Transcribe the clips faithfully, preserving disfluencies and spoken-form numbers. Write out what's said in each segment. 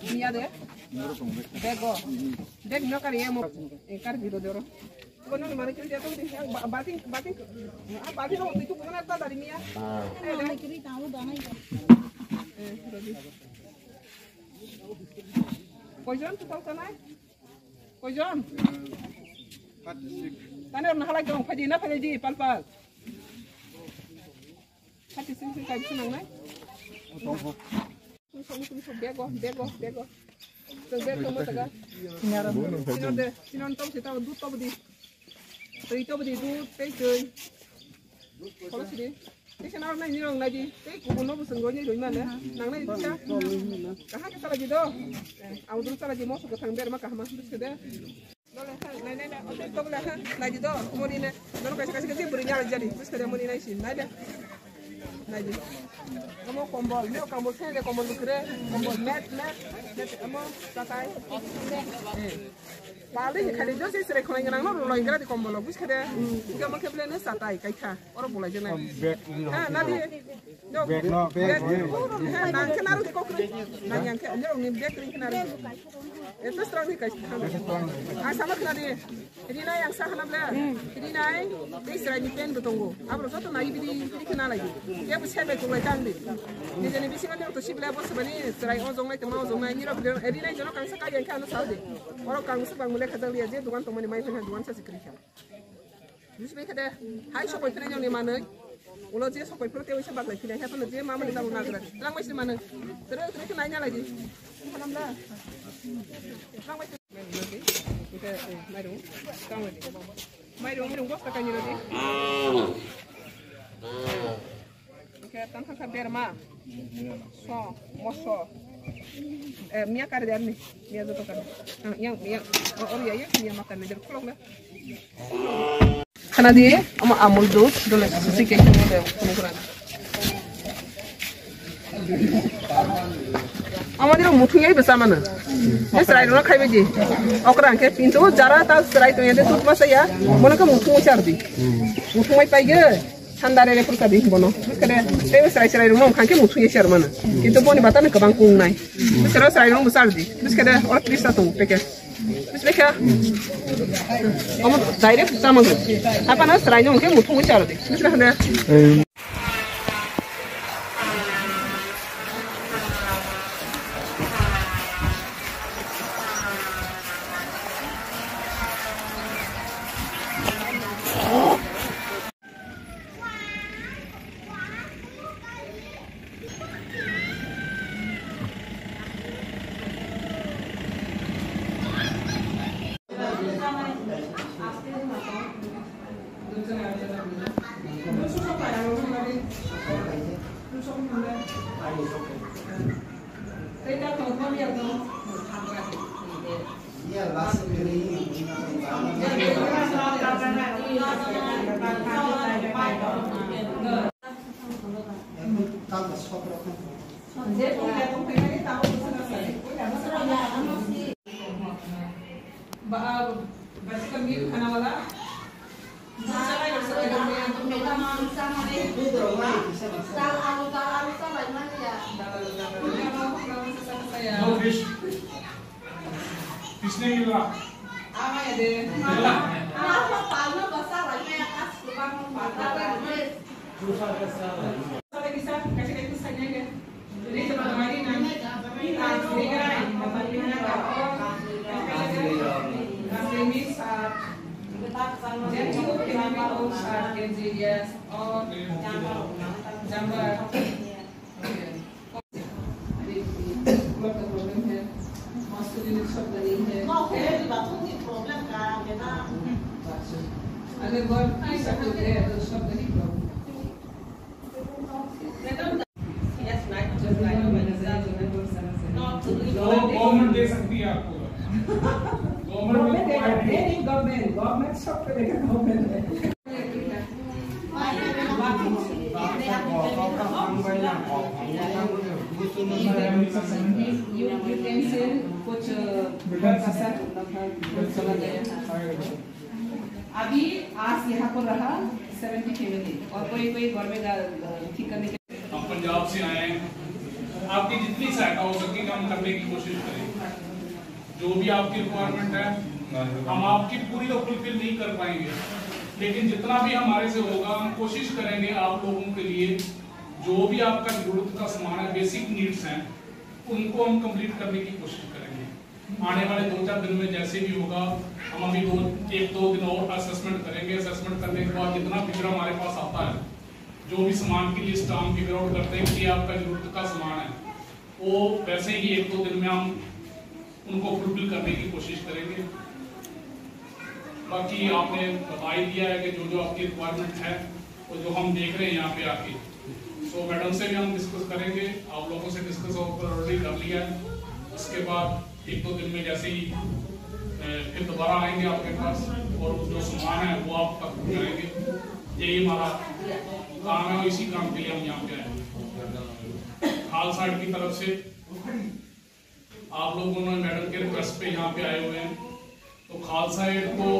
Iya de. Bego. Beg no kari emo. Engkar bido doro. Kono ni mari kiri jatuh di. Bating, bating. Ah, bating no itu bukan apa dari Mia. Eh, eh. Koijon tu tau tanai? Koijon? Tani orang halai dong, phaidi na phaidi pal pal. Thirty six kai bisingo nangnai. Sum sum sum sum bego bego bego. Sum bego mo taga. Sinon de sinon tom sita dud to budi. Tei to budi dud tei tei. Kolo sidi. Tei sana nai nirong nai di. Tei kubu no busung goni roi mana. Nangnai bisa. Kaha ke sala di do. Audun sala di mo suka thang ber ma kahma. Bisa de. Nai, nai, nai, ote tok le ha, nai di do, moni ne, dono kaisa kaisa kaisa buri nyala jani, bus kada moni nai sin, nai de, nai di. Amo kombol, nio kombol sen de kombol bukre, kombol met, met, met, amo satai. Bali khali do se sere khonai nang no loi gra di kombol, bus kada, amo keble ne satai, kai kha, oro bolai jana. Bag ni ha, nai di. Bag no, bag. Bag. Nang khe naro di kokri. Nang yang khe naro ni bag ring khe naro. Eto strong ni kai. Ang sama khna di. Rinai ang sa khna bla. Rinai, tei srai ni pen bo tongo. Abro joto nai bidi bidi khna lai. Ye bo sebe ko lai tang di. Ni jani bisi ma to sibla bo sebani srai o jong nai tama o jong nai ni rok rinai jono kang sa kai yang khe ano sa di. Oro kang sa bang mule khajang di je dukan tongmani mai phai dukan sa sikri kha. Busi bai khade, hai sokoi philai nyoni manoi. Ulo je sokoi philai tewi se baklai philai, hai phano je mama ni tabuk nagra. Lang bai si manoi. Tere tere khe nai nyalai di. Halam da. Lang bai si. Ite, eh, mairung. Kang bai di. Mairung, mairung bosta kani rodi. Oke, tan kha berma. So, moso. Eh, mia kari dar ni. Mia joto kari. Ah, yang, yang, oh, oh, ya, ya, mia makan ni, jadi kulok lah. Khana di, ama amul dud, dole susi ke khana de, khana khana. Ama diro muthung yai besa mana. Ni serai runa khai beji. Okra angke pintu jara ta serai tu yade dud masa ya. Mono ke muthung char di. Muthung mai pai ge. Sandare re purka di bono. Buskade, tei serai serai rung nong khangke muthung ye ser mana. Kintu boni bata na kabang kung nai. Buskade serai rung busar di. Buskade oro tris ta tung peke. Buskade kha. Omo direct sama gu. Apa na serai rung ke muthung ye ser di. Buskade hande. Ba, ba, ba, ba, ba, No fish. Fish nahi mila. अगर वर्क नहीं सकते तो सब नहीं problem. Government दे सकती है आपको। गवर्नमेंट भी प्रोवाइड नहीं, गवर्नमेंट, गवर्नमेंट सब पे देगा, government. You, you can say कुछ अभी आज यहाँ पर रहा सेवेंटी फैमिली और कोई कोई घर में जा- ठीक करने के हम पंजाब से आए हैं, आपकी जितनी सहायता हो सके, हम करने की कोशिश करेंगे। जो भी आपकी रिक्वायरमेंट है, हम आपकी पूरी तो फुलफिल नहीं कर पाएंगे, लेकिन जितना भी हमारे से होगा, हम कोशिश करेंगे आप लोगों के लिए। जो भी आपका जरूरत का सामान है, बेसिक नीड्स हैं, उनको हम कंप्लीट करने की कोशिश करेंगे। आने वाले दो चार दिन में जैसे भी होगा, हम अभी दो, एक दो दिन और असेसमेंट करेंगे। असेसमेंट करने के बाद जितना पिक्चर हमारे पास आता है, जो भी सामान की लिस्ट हम फिगर आउट करते हैं कि आपका जरूरत का सामान है, वो वैसे ही एक दो दिन में हम उनको फुलफिल करने की कोशिश करेंगे। बाकी आपने बता ही दिया है कि जो जो आपकी रिक्वायरमेंट है, वो जो हम देख रहे हैं यहाँ पे आके, सो मैडम से भी हम डिस्कस करेंगे, आप लोगों से डिस्कस ऑलरेडी कर लिया है। उसके बाद एक दो दिन में जैसे ही, अ, फिर दोबारा आएंगे आपके पास और जो सामान है वो आप तक पहुँचाएंगे। यही हमारा काम है और इसी काम के लिए हम यहाँ पे आए हैं। खालसा एड की तरफ से आप लोगों ने मैडम के रिक्वेस्ट पे यहाँ पे आए हुए हैं, तो खालसा एड को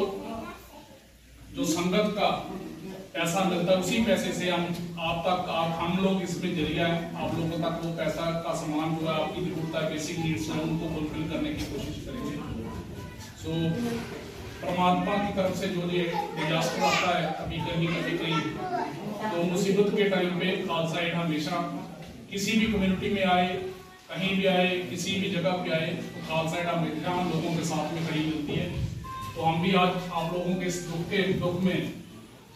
जो संगत का पैसा मिलता है, उसी पैसे से हम आप तक, आप, हम लोग इसमें जरिया है, आप लोगों तक वो पैसा का सामान जो है, आपकी जरूरत है, बेसिक नीड्स है, उनको फुलफिल करने की कोशिश करेंगे। सो परमात्मा की तरफ से जो ये डिजास्टर आता है कभी कहीं, कभी कहीं, तो मुसीबत के टाइम पे खालसा एड हमेशा किसी भी कम्युनिटी में आए, कहीं भी आए, किसी भी जगह पे आए, तो खालसा एड हमेशा हम लोगों के साथ में खड़ी मिलती है। तो हम भी आज आप लोगों के इस दुख के, दुख में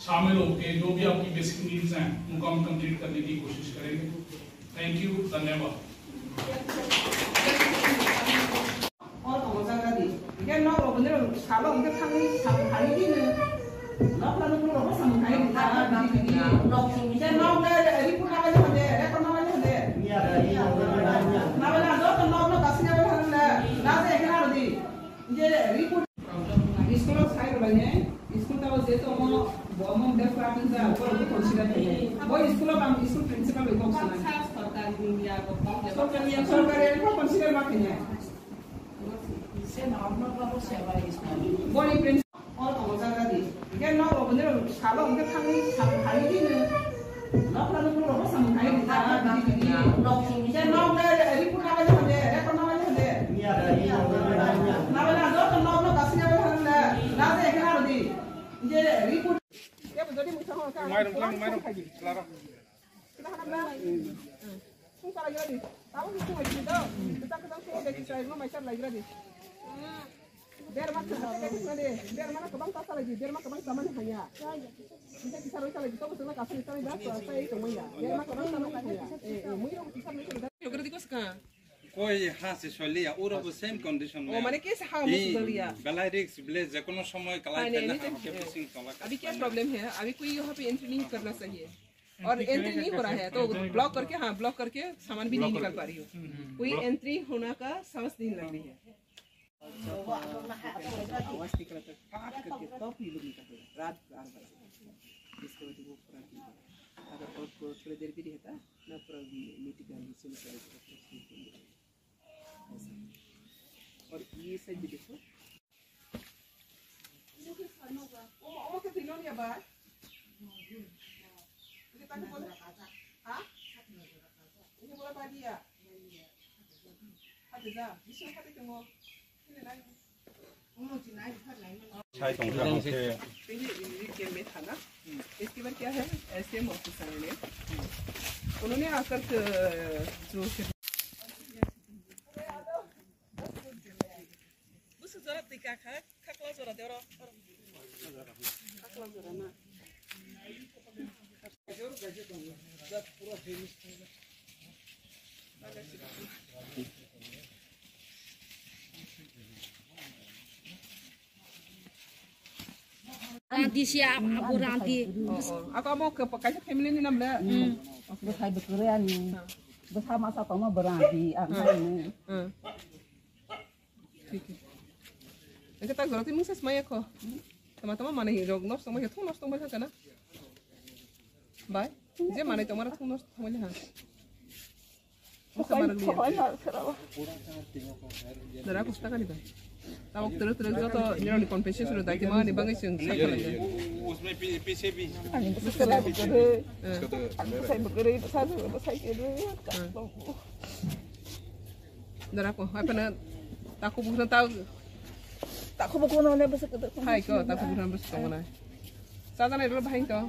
शामिल होके जो भी आपकी बेसिक नीड्स हैं, उनको हम कंप्लीट करने की कोशिश करेंगे। थैंक यू, धन्यवाद। Hor tongo jaga di. Hingke nok rok bini rok salo hingke thangwi samung khai di no. Nok rok bini rok samung khai di jaga di di. Hingke nok de report nabai hande, record nabai hande. Nabai na joto nok no kasing nabai hande. Na je hingke na di. Hingke report. School o sai rok bai ne. School tao je tongo, bo mom de flat ni ja, bo rok consider khai nai. Bo school o bang school principal bai kok sanai. Sorkari, sorkari, bo consider ma khai nai. Bo ni principal. O tongo jaga di. Hingke nok rok bini rok salo hingke thangwi samung khai di no. Nok rok bini rok samung khai di jaga di di. Hingke nok de report nabai hande, record nabai hande. Nabai na joto nok no kasing nabai hande. Na je hingke na di. Hingke report. Mairum, mairum, mairum. कोई हाँ से सोलिया, और वो same condition में। ओ, माने कैसे हाँ, मुझे सोलिया? बेलाय रिक्स, बले, जे कोनो समय कलाई। हाँ, नहीं, नहीं, नहीं, हाँ, नहीं। अभी क्या प्रॉब्लम है? अभी कोई यहाँ पे एंट्री नहीं करना चाहिए। और एंट्री नहीं हो रहा है, तो ब्लॉक करके, हाँ, ब्लॉक करके सामान भी नहीं निकल पा रही हो। कोई एंट्री होना का साहस नहीं लग रही है। आवाज निकला था, फाट करके तब ये लोग निकलते हैं, रात बारह बजे। जिसके वजह वो पूरा दिन, अगर और को थोड़ी देर भी रहता, ना पूरा मीटिंग का नीचे में चले जाता। और ये साइड भी देखो। Sai tong kha, okay. पहले इनके में था ना, इसके बाद क्या है, एसडीएम ऑफिसर ने, उन्होंने आकर क-, जो Busu jora twi kakha, khakla jora de oro. Khakla jora na. Randi si abo randi. Oh, oh. Ako amo ke pakai family ni nam le. Hmm. Bwsai bwkre ani. Bwsa masa tongma bwrandi ang. Hmm. Thik. Engke tak jora twi mungsa smaya kho. Tama tama mane hi rok nosto tongma khe thung nosto tongma kha kana. Bai. Je mane tongma thung nosto tongma kha. Mungsa mane liya. Dara kusta kali bai. Tabok terus terus joto nironi compensation dai ma ni bangai sing sai khala. Usme pi-, piche bhi. Ani bwsai bwkre. Eh. Ani bwsai bwkre, bwsai bwkre. Eh. Jara ko, hai phano takhuk bukhno ta, takhuk bukhno le bwswk kwdwk hai ko, takhuk bukhno bwswk tongo na. Chajaknai rwla bahai to.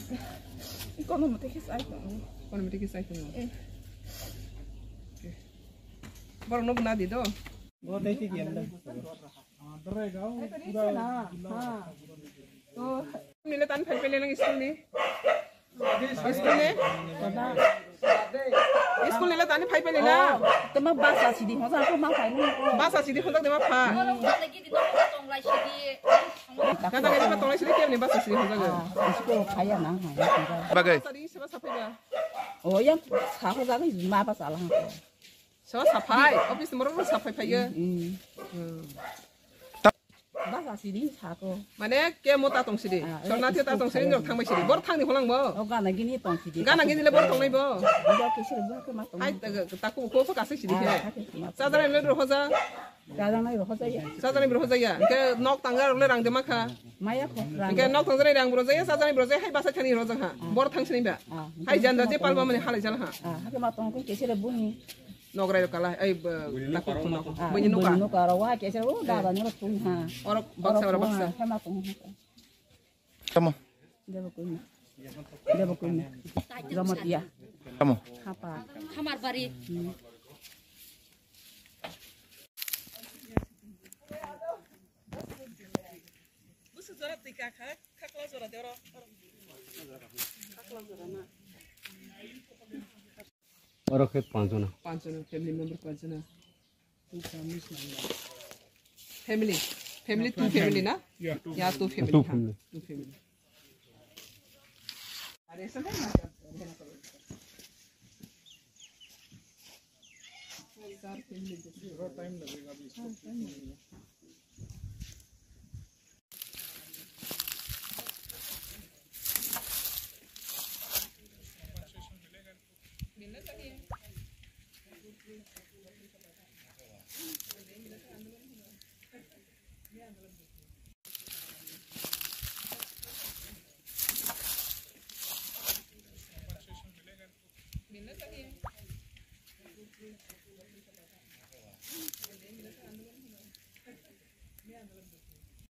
Kono mote khe sai tongo. Kono mote khe sai tongo. Eh. Borokno bo na di do. Nile tan phai pele nang school ni. School ni? School nila tani phai pele na? Tema basa sidi hoja ko ma phai ni. Basa sidi hoja tema pha. Kata kata tonglai sidi kemni basa sidi hoja ko. School phai ya na ha. Bagai. Sadi seba sapai ba. Oh yang sa hoja ni ma basa la ha. Seba sapai, office moro sapai phai ya. Hmm. Basa sidi sako. Mane ke mo ta tong sidi. Ah, sorna eh, thio ta tong sidi, jok thang bai sidi. Bor thang ni holang bo. O gana gini tong sidi. Gana gini le bor tong nai bo. Bo ke sir bo ke ma tong. Hai ta, ta ku ko ko kasai sidi he. Sa jana le ro hoja. Sa jana le ro hoja ya. Sa jana le ro hoja ya. Ke nok tang ga le rang de ma kha. Maya ko rang. Ke nok tang jana rang bro ja ya, sa jana bro ja hai basa thani ro ja ha. Bor thang sini ba. Hai janda je palba mane halai jala ha. Ah, ha ke ma tong ko ke sir bo ni. Nograi rok kala, ai, ba, takuk phunuk. Ah, bini nuka. Bini nuka ro wa kesa, oh, dada ni ro thung ha. Orok baksa, orok baksa. Thema thung ha. Tamo. Debo kuima. Debo kuima. Jamatia. Tamo. Hapa. Hamar bari. Hmm. Busu jora tika kha, khakla jora de oro. Khakla jora na. Oro khe panch jona. Panch jona, family member panch jona. Two families na? Family. Family, two family na? Yeah, two family. Yeah, two family, two ha. Family. Two family. थोड़ा टाइम लगेगा अभी इसको।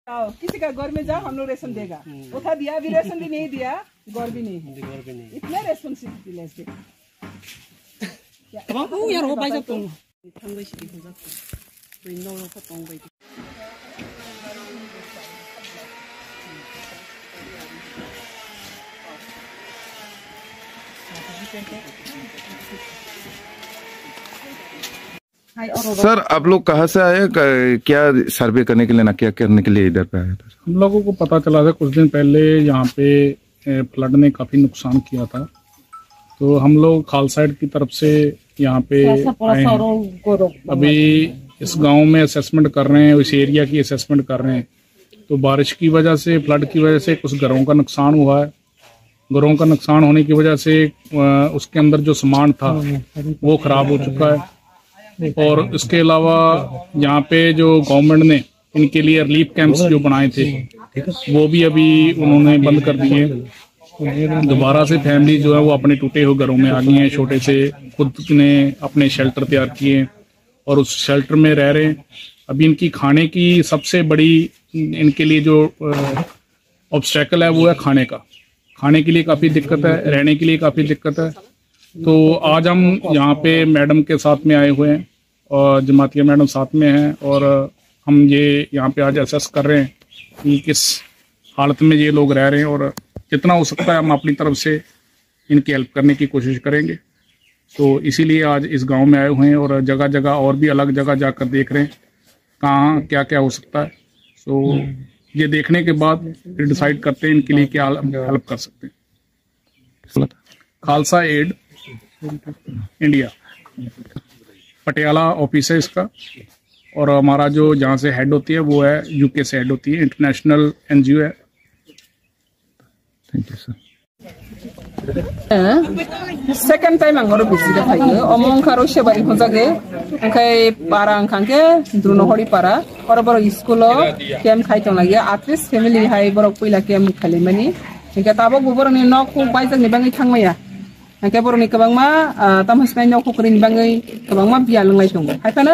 आओ, किसी का घर में जाओ, हम लोग रेशन देगा। उठा दिया, अभी रेशन भी नहीं दिया, घर भी नहीं है। घर भी नहीं। इतना रेस्पॉन्सिबिलिटी लेके। क्या? Abang, oh, yar, oh, bai jat tong. Thang bai sidi hojak. Bai no ko tong bai. Sir, आप लोग कहाँ से आए? क-, क्या सर्वे करने के लिए ना, क्या करने के लिए इधर पे आए थे? हम लोगों को पता चला था कुछ दिन पहले यहाँ पे, ए, फ्लड ने काफ़ी नुकसान किया था, तो हम लोग खालसा एड की तरफ से यहाँ पे आए हैं। अभी इस गांव में असेसमेंट कर रहे हैं, इस एरिया की असेसमेंट कर रहे हैं। तो बारिश की वजह से, फ्लड की वजह से कुछ घरों का नुकसान हुआ है। घरों का नुकसान होने की वजह से, अ, उसके अंदर जो सामान था, वो खराब हो चुका है। और इसके अलावा यहाँ पे जो गवर्नमेंट ने इनके लिए रिलीफ कैंप्स जो बनाए थे, वो भी अभी उन्होंने बंद कर दिए। दोबारा से फैमिली जो है, वो अपने टूटे हुए घरों में आ गई हैं। छोटे से खुद ने अपने शेल्टर तैयार किए हैं और उस शेल्टर में रह रहे हैं। अभी इनकी खाने की सबसे बड़ी, इनके लिए जो, अ, ऑब्स्टेकल है, वो है खाने का। खाने के लिए काफ़ी दिक्कत है, रहने के लिए काफ़ी दिक्कत है। तो आज हम यहाँ पे मैडम के साथ में आए हुए हैं और जमातिया मैडम साथ में हैं, और हम ये यहाँ पे आज असेस कर रहे हैं कि किस हालत में ये लोग रह रहे हैं, और जितना हो सकता है हम अपनी तरफ से इनकी हेल्प करने की कोशिश करेंगे। तो इसीलिए आज इस गांव में आए हुए हैं और जगह जगह और भी अलग जगह जाकर देख रहे हैं कहाँ क्या क्या हो सकता है। तो ये देखने के बाद फिर डिसाइड करते हैं इनके लिए क्या हेल्प कर सकते हैं। खालसा एड इंडिया पटियाला ऑफिस है इसका, और हमारा जो जहाँ से हेड होती है वो है, यूके से हेड होती है, इंटरनेशनल एनजीओ है। Thank you, sir. Second time ang oro visit khaio. Omo wngkha ro Sebari hwnjagwi. Wngkhai para wngkha khe Drunohori para. Oro borok school o camp khai tong lagia. At least family hai borok puila camp khailaimani. Hingke tabok bo borokni nok huk baijak ni bagwi thangmaya. Hingke borokni kwbangma, ah, tamo sinai nok huk kwrwini bagwi kwbangma biyal wnglai tongo. Hai phano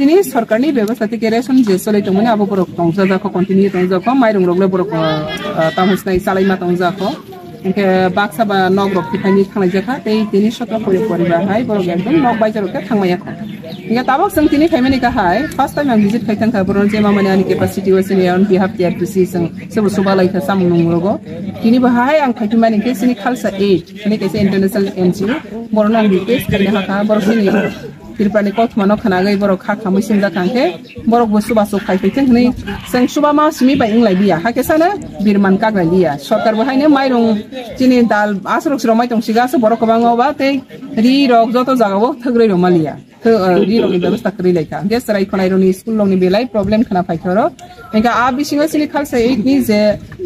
Tini sorkarni bebostha tei ration je choli tongmani abo borok tongjajakho, continue tongjajakho, mairung rok le borok, ah, ah, tamo sinai chalaima tongjajakho. Hinkhe baksa ba nok rok tiphai ni thanglai jakha, tei tini sotro pori poribar hai borok ekdom nok bai jarok khe thangmaya kho. Hinkhe tabok chwng tini phaimani kha hai, first time ang visit khai thangkha, borok je mamani ani capacity o sini on behalf T R P C chwng sebo suba lai kha samung nung rogo. Tini bo hai ang phai phimani khe sini Khalsa Aid, sini kaisa international N G O, borok no ang request khaina hakha, borok sini Tripura ni kothoma no khwnagwi borok kha khamwi singjak kha, hwnkhe borok bo chubachu khai phaithwng hwnwi chwng chuba ma simi bai wng lai liya, hakhe sano birman kak lai liya. Sorkar bo haino mairung chini dal aswk rok sromai tong siga, aswk borok kwbangma ba tei ri rok joto jaga o thwk rwi rwma liya. Thwk, eh, ri rok ni bebostha kwrwi lai kha. Hwnkhe chwrai khwnai rok ni school rok ni belai problem khwna phai kha oro. Hwnkhe a bisingo chini Khalsa Aid ni je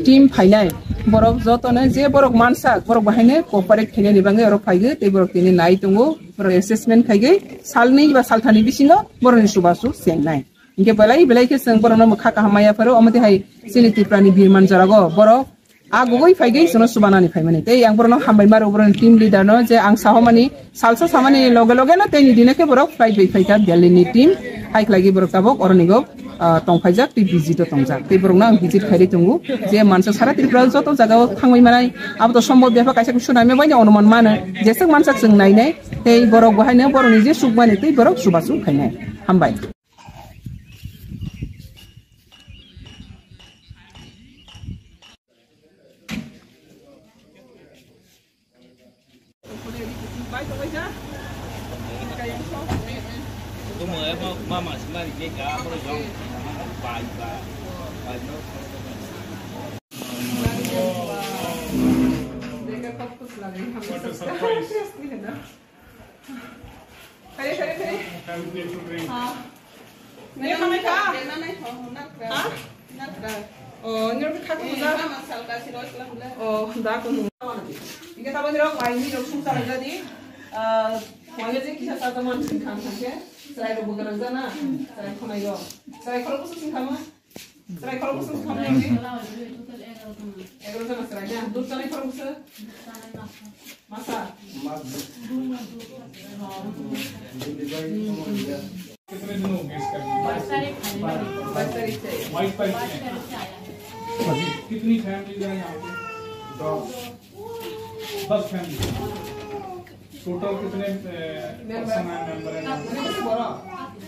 team phainai, borok joto no je borok mansak, borok bo haino cooperate khainani bagwi oro phaigo tei borok tini nai tongo. Borok assessment khaigwi salnwi ba salthani bisingo borokni chubachu chengnai. Hinkhe belai belai khe chwng borokno mwkha kaham maya pharo, omo twi hai chini Tripura ni birman jorago borok a gugui phaigwi chwngno chubanani phaimani. Tei ang borokno hambai maro, borokni team leader no, je ang sahomani, salsa samani loge loge no tei ni dino khe borok flight bai phaikha Delhi ni team. Hai khlaigwi borok tabok oronigo, ah, tongphaijak tei visit o tongjak. Tei borokno ang visit khairi tongo je mansa sara Tripura joto jaga o thangwi manai. Abo to sombhob bepha kaisa kusu naimya bai ni onuman mano. Jeswk mansak chwng nainai. Tei borok bo haino borokni je sukmani tei borok chubachu khainai. Hambai. What a surprise. Kare, kare, kare. Family to drink. Ha. Ni khamai kha? Ha? Oh, ni rok kha kha. Oh, da ko. Inge tabo ni rok mai ni rok sung sa jadi. Ah, mai je kisa sa teman sing kham kham ke. Serai rok bukan aja na. Serai khonai yo. Serai khoro kusuk sing kham. Chwrai khorok bwswk thangmani? Egaroh jona chwrai na? Dudh chanai khorok bwswk? Masa? कितने दिन हो गए इसका? बाईस तारीख से। बाईस तारीख से। बाईस तारीख से। कितनी फैमिली है यहाँ पे? दस। दस फैमिली। टोटल कितने, अ, मेंबर? पर्सन है, मेंबर है?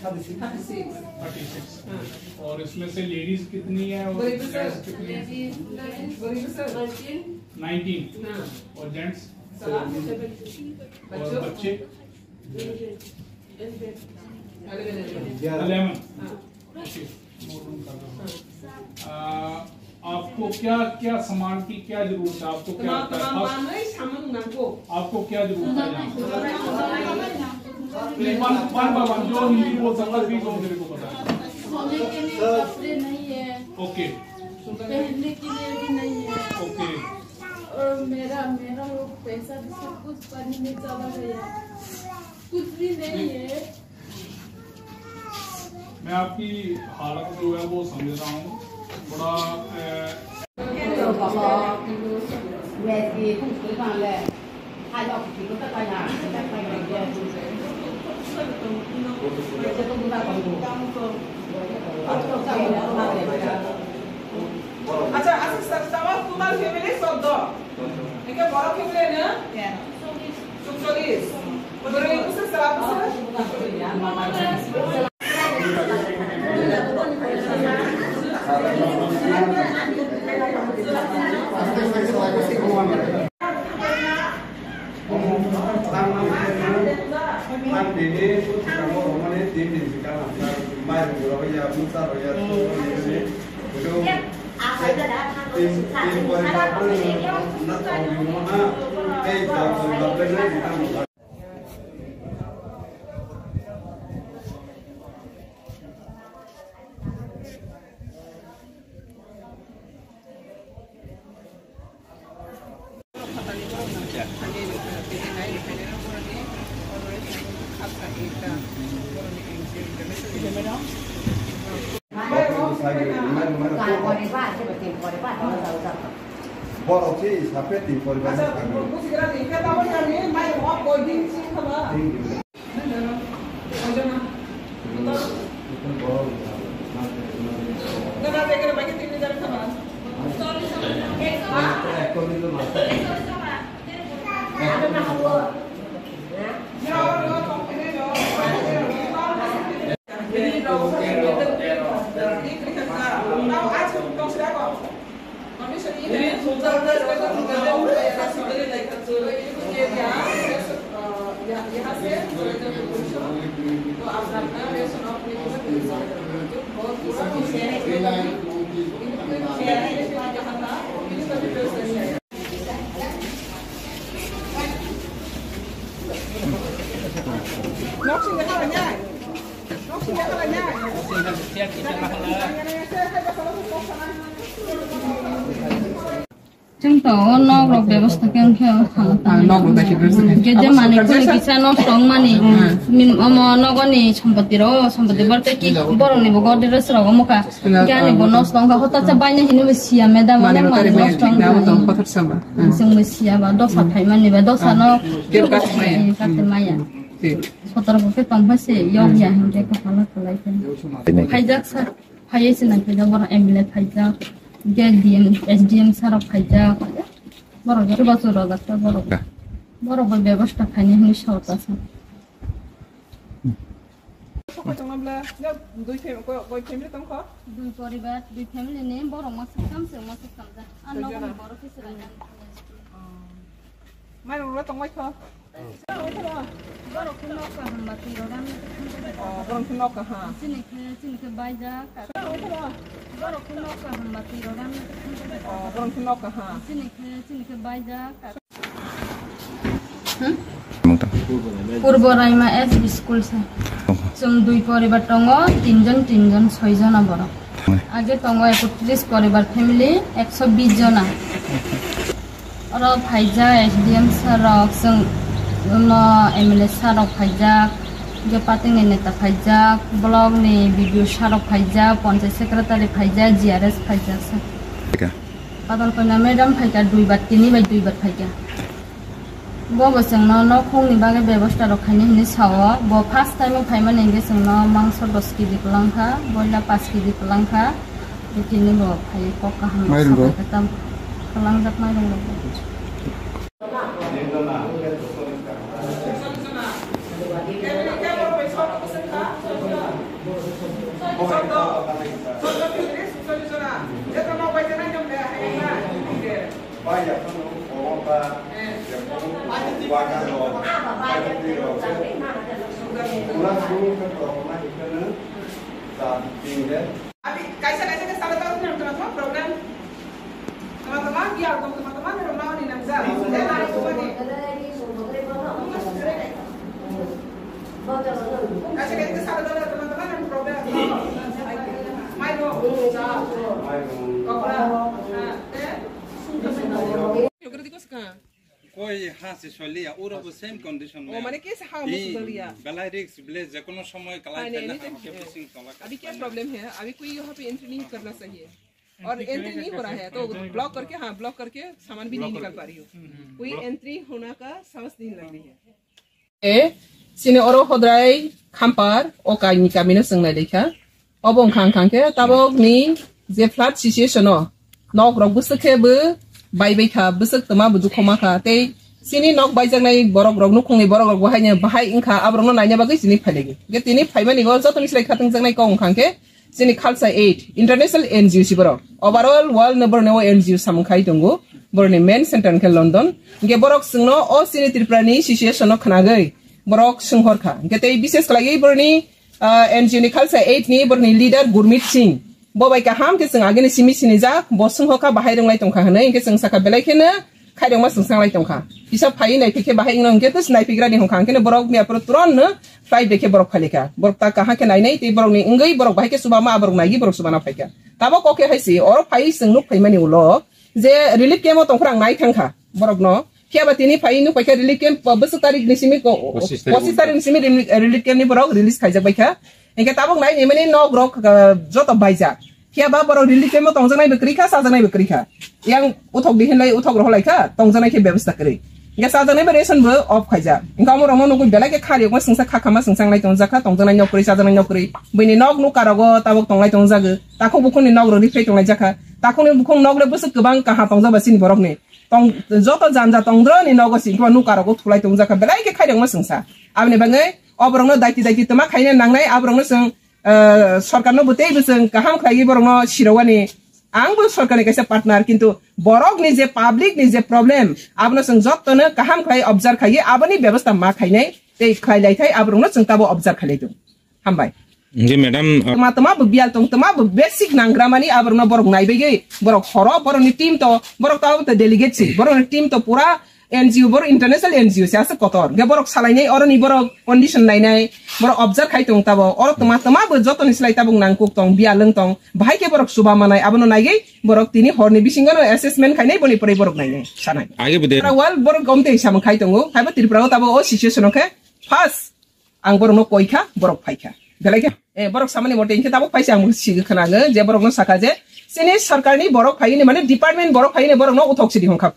Thirty six. Thirty six. हाँ। और इसमें से लेडीज कितनी है और जेंट्स कितनी है? नाइनटीन। हाँ। और जेंट्स? और बच्चे? इलेवन। हाँ। ओके। आ, आपको क्या, क्या सामान की क्या जरूरत है? आपको क्या लगता है? First, आपको क्या जरूरत है यहाँ? Please, one, one by one, जो हिंदी बोल सकता है, प्लीज वो मेरे को बताएं। सोने के लिए कपड़े नहीं है। ओके। पहनने के लिए भी नहीं है। ओके। और मेरा, मेरा वो पैसा भी सब कुछ पानी में चला गया। कुछ भी नहीं है। मैं आपकी हालत जो है वो समझ रहा हूँ। बड़ा, अ, আচ্ছা, আচ্ছা, স্যার, আমার তোমার ফ্যামিলি চোদ্দ। একে বড় ফ্যামিলি না? তেরো। চল্লিশ। বড় একুশে, স্যার, আপনার? Borok se sapre tin poribar. Acha, bujigra ni khe tamo jani, mai hok boiding sing khaba. Tin din. Ojona. Chwng to o nok rok bebosta khe wng khe o thango. Ah, nok rok bai khe bebosta khe. Hwnkhe je manwi khuli kisa nok tong mani. Hmm. Min-, omo nogoni sompoti rok, sompoti borok tei ki borok ni bo gor dress rok omo kha. Hwnkhe ani bo nok tong kha, hota cha baina hinwi bo siya madam, manwi onek bo manwi tari nok tong thik na bo mani. Tong kothor sama. Hmm. Chwng bo siya ba, dosa phai mani ba, dosa no kebo kathi maya. Kathi maya. Thik. Sotor bo khe tong phai se, yok ya hwnkhe kapala kwlai khe. Tini. Khaijak sa. Phaiwi se nang khe borok M L A phaijak, D M, S D M sir rok phaijak. Borok joto bachur rok jak ta borok. Ka. Borok bai bebosta khaini hwnwi sao ta sa. Sokoi tongma bla, ya, dui fam-, ko-, koi family tong kho? Dui poribar, dui family ni borok masa kam se masa kam ja. Ano Koi jona? Borok khe se rai. Oh. Mairung rok tong bai kho? Borok khe nok kaham ba twi rok rang. Oh, borok khe nok kaham. Chini khe, chini khe baijak. Borok khe nok kaham ba twi rok rang. Oh, borok khe nok kaham. Chini khe, chini khe baijak. Hmm? Purbo Raima S B school se. Oh. Chwng dui poribar tongo, tinjon, tinjon, soijona borok. Age tongo ekotris poribar family, ekso bis jona. Oro phaijak S D M sir rok, chwng no M L A sir rok phaijak, je party ni neta phaijak, block ni B D O sir rok phaijak, panchayat secretary phaijak, G R S phaijak se. Eka. Padal koina madam phaika dui bar, tini bai dui bar phaika. Bo bo chwngno nokhungni bagwi bebosta rok khaini hinwi sao. Bo first time o phaimani hinkhe chwngno mangso dos kg kwlangkha, boila paanch kg kwlangkha. Tini bo phaiwi kok kaham Mairung rok? Sapai khe tam kwlangjak mairung rok bo. Abi kaisa kaisa khe salo tong tong tong tong problem. Toma toma biar tong toma toma ni roma ni nang ja. Kaisa kaisa khe salo tong tong toma toma nang problem. Mai ro. Mai ro. Kokra. Ha, te. Yogurt ko ska. Koi ha se soliya, uro bo same condition. Oh, mane kesa ha mo sudaliya. Belai risk, bile jekono somoy kalai. Haan, phaina ne, ne, ha, ne. Ke bising tola ka. अभी क्या प्रॉब्लम है? अभी कोई यहाँ पे एंट्री नहीं करना चाहिए। और एंट्री नहीं हो रहा है, तो ब्लॉक करके, हाँ, ब्लॉक करके सामान भी नहीं निकाल पा रही हो। कोई एंट्री होना का साहस नहीं लग रही है। E, chini oro hodrai Khampar, o kaini kamino chwng nai laikha. Obo wngkha, wngkha khe tabok ni je flood situation o nok rok bwswk khe bo bai bai kha, bwswk twma bo dukho ma kha. Tei chini nok baijaknai borok rok, nukhungni borok rok bo haino bahai wngkha, aborokno naina bagwi chini phailaigo. Hwnkhe tini phaimani o jotoni slai khatungjaknai kok wngkha khe chini Khalsa Aid International N G O si borok. Overall world no borokni o N G O samung khai tongo, borokni main center khe London. Hwnkhe borok chwngno o chini Tripura ni situation no khwnagwi borok swnghor kha. Hwnkhe tei bishes khlaiwi borokni ah, N G O ni Khalsa Aid ni borokni leader Gurmit Singh. Bo bai kaham khe chwng agini simi sinijak, bo swngho kha bahai rwnglai tongkha hwnwi, hwnkhe chwng sakha belai kheno khairokma chwng sanglai tongkha. Kisa phaiwi naiphi khe bahai wngno hwnkhe tus naiphigrani hwnkha, hwnkhe borok miya phuru turon no flight bai khe borok phailaikha. Borok ta kaham khe nainai tei borokni wngwi borok bahai khe chubama aborok naigwi borok chubana phaikha. Tabok kok khe hai se, oro phaiwi chwng nuk phaimani ulo je relief camp o tongphuru ang nai thangkha borokno. Phiya ba tini phai nuk paikha relief camp, uh, bwswk tarik ni simi ko, Pochis tarik. Pochis tarik ni simi reli-, relief camp ni borok release khaijak baikha. Hingke tabuk nai ni mani nok rok, uh, joto baijak. Phiya ba borok relief camp o tongjaknai bo kwrwi kha, chajaknai bo kwrwi kha. Yang uthok di hinlai uthok rohorlai kha, tongjaknai khe bebostha kwrwi. Hingke chajaknai bo ration bo off khaijak. Hingke omo rok no nugwi belai khe khari okma singsa kha khama singsa wnglai tongjak kha, tongjaknai nok kwrwi, chajaknai nok kwrwi. Buini nok nukha rogo tabuk tonglai tongjagwi. Takhuk bukhuk ni nok rok rifrei tonglai jakha. Takhuk ni bukhuk nok le bwswk kwbang kaham tongjak ba chini borok ni. Tong, joto janja tongdro ni nogo singkhe nukha rogo thulai tongjak kha, belai khe khairokma singsa. Aboni bagwi oborokno daiti daiti twma khaina nangnai, aborokno chwng, eh, sorkarno bo tei bo chwng kaham khlaiwi borokno sirowani. Ang bo sorkarni kaisa partner, kintu borokni je public ni je problem, abono chwng jottono kaham khlai observe khaiwi aboni bebosta ma khainai. tei khlai lai thai, aborokno chwng tabo observe khlai lai tongo. Hambai. Nge madam, ah, tma tma bo biyal tong, tma bo basic nangramani aborokno borok naibaigwi, borok horo, borokni team to, borok tabo to delegate si, borokni team to pura N G O, borok international N G O se aswk kotor. Nge borok salainai, oroni borok condition nainai, borok observe khai tong tabo, oro tma tma bo jotoni slai tabuk nangkuk tong, biyal wng tong, bahai khe borok chuba manai, abono naigwi borok tini horni bisingo no assessment khainai, boni pore borok nainai, sanai. Age bo de. Tripura wal borok gom tei samung khai tongo, haibo Tripura o tabo o situation o khe first ang borokno koi kha, borok phai kha. Belai khe, eh, borok samani mote hinkhe tabuk phai se ang sigi khna ang je borokno sakha je chini sarkarni borok phaini mane department borok phaini borokno uthok sidi hong kha.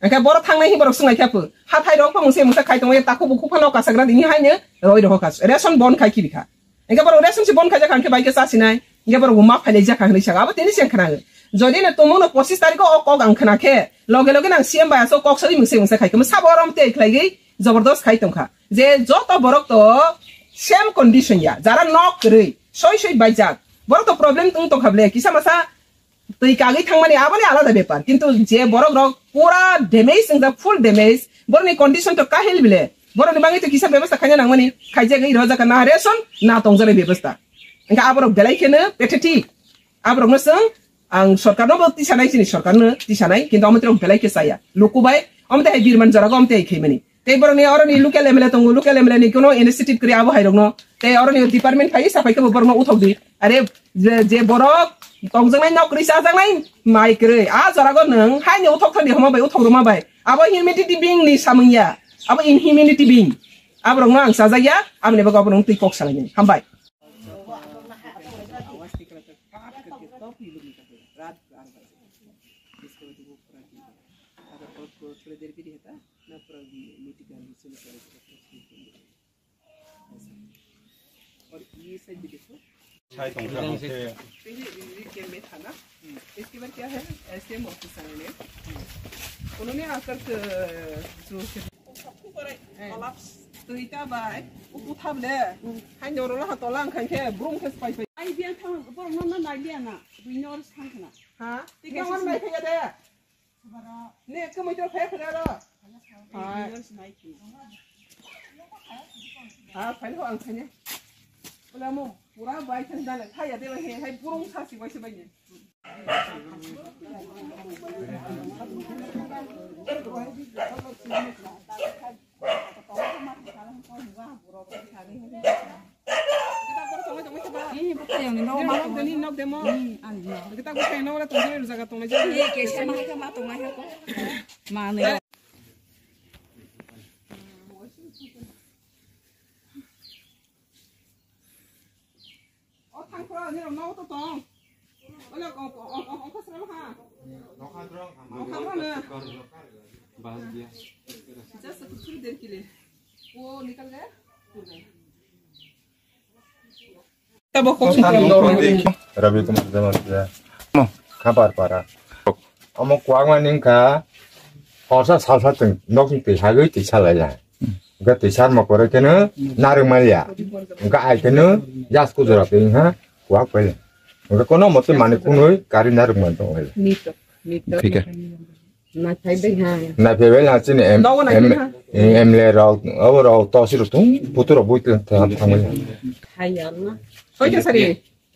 Engkhe borok thangnai hi borok swngnai khe pho. Hathai rok pho mungse mungsa khai tongo, takhuk bukhuk phano kasagra dini haino roi roho kha. Ration bon khai kibi kha. Engkhe borok ration si bon khai jakha, engkhe bai khe chasinai. Engkhe borok ma phailai jakha hinwi saka. Abo tini se khna. Jodi no tumung no pochis tarikh o kok ang khna khe, loge loge nang C M bai aso kok sari mungse mungsa khai khe. Sabo rom tei khlai gwi jabardast khai tongkha. Je joto borok to same condition ya. Jara nok kwrwi, soi soi baijak. Borok to problem tung tongkha ble. Kisa masa twi kagwi thangmani aboni alada bepar, kintu je borok rok pura damage wngjak, full damage, borokni condition to kahil bile, borokni bagwi to kisa bebostha khaina nangmani, khaijagwi rojak na ration na tongjaknai bebostha. Engkha aborok belai kheno pathetic, aborokno chwng ang sorkarno bo tisanai, chini sorkarno tisanai, kintu omotrok belai khe chaya, luku bai omote hai birman jorago omote hai khaimani. Tei borokni oroni local M L A tongo, local M L A ni kuno initiative kwrwi abo hairokno. Tei oroni department phai sa phai khe bo borokno uthok di. Are je, je borok tongjaknai nok kwrwi chajaknai mai kwrwi. A jorago nwng haini uthok thani homa bai, uthok rwma bai. Abo humanity being ni samung ya. Abo inhumanity being. Aborokno ang chajakya, aboni bagwi aborokno twi kok salainai. Hambai. आवाज निकला था, काट करके तब ये लोग निकलते हैं, रात बारह बजे। इसके बाद वो पूरा किया। अगर और थोड़ा, थोड़ी देर के लिए था, ना पूरा भी मिट्टी का नीचे में पड़े थे, तो ठीक हो गया। ऐसा। और ये साइड भी देखो। Sai tong kha, pehले ये कैंप में था ना, इसके बाद क्या है, एसडीएम ऑफिस आए ने, उन्होंने आकर के जो Twi ta bai, uku thap le. Hai noro la ha tola ang khai khe, brum khe pai pai. Ai biang thang, borok no na nai liya na. Bui nor sang khna. Ha? Ti khe nor nai khe de. Ne, khe moi to khe khe ro. Hai. Ha, phai ho ang khai ne. Ola mo, pura bai thang dale. Hai ya de bai he, hai brum sa si bai se bai ne. O thangphro, nirok nogo to tong. Ole, o, o, o, o, o, kasra ha. O thangphro na. Just kuchur der kile. O nikal gaya. Tabo kok. Ravi Kumar Jamatia. Mo, Khapar Para. Omo kwbangma ni wngkha, horsa salsa chwng nokni twi hagwi twi salai ya. Hwnkhe twi salma pore kheno narwk maliya. Hwnkhe ai kheno jas kujura twi wngkha kwak paila. Hwnkhe kono mote manwi kunui kari narwk man tongo. ठीक है। Naiphaibai ha. Naiphaibai ha chini M-, Nogo M-, naiphai ha. M L A rok, abo rok tosi rok tung, putu rok bui tang, tang, tangbai ha. Hai ya na. Soita sari.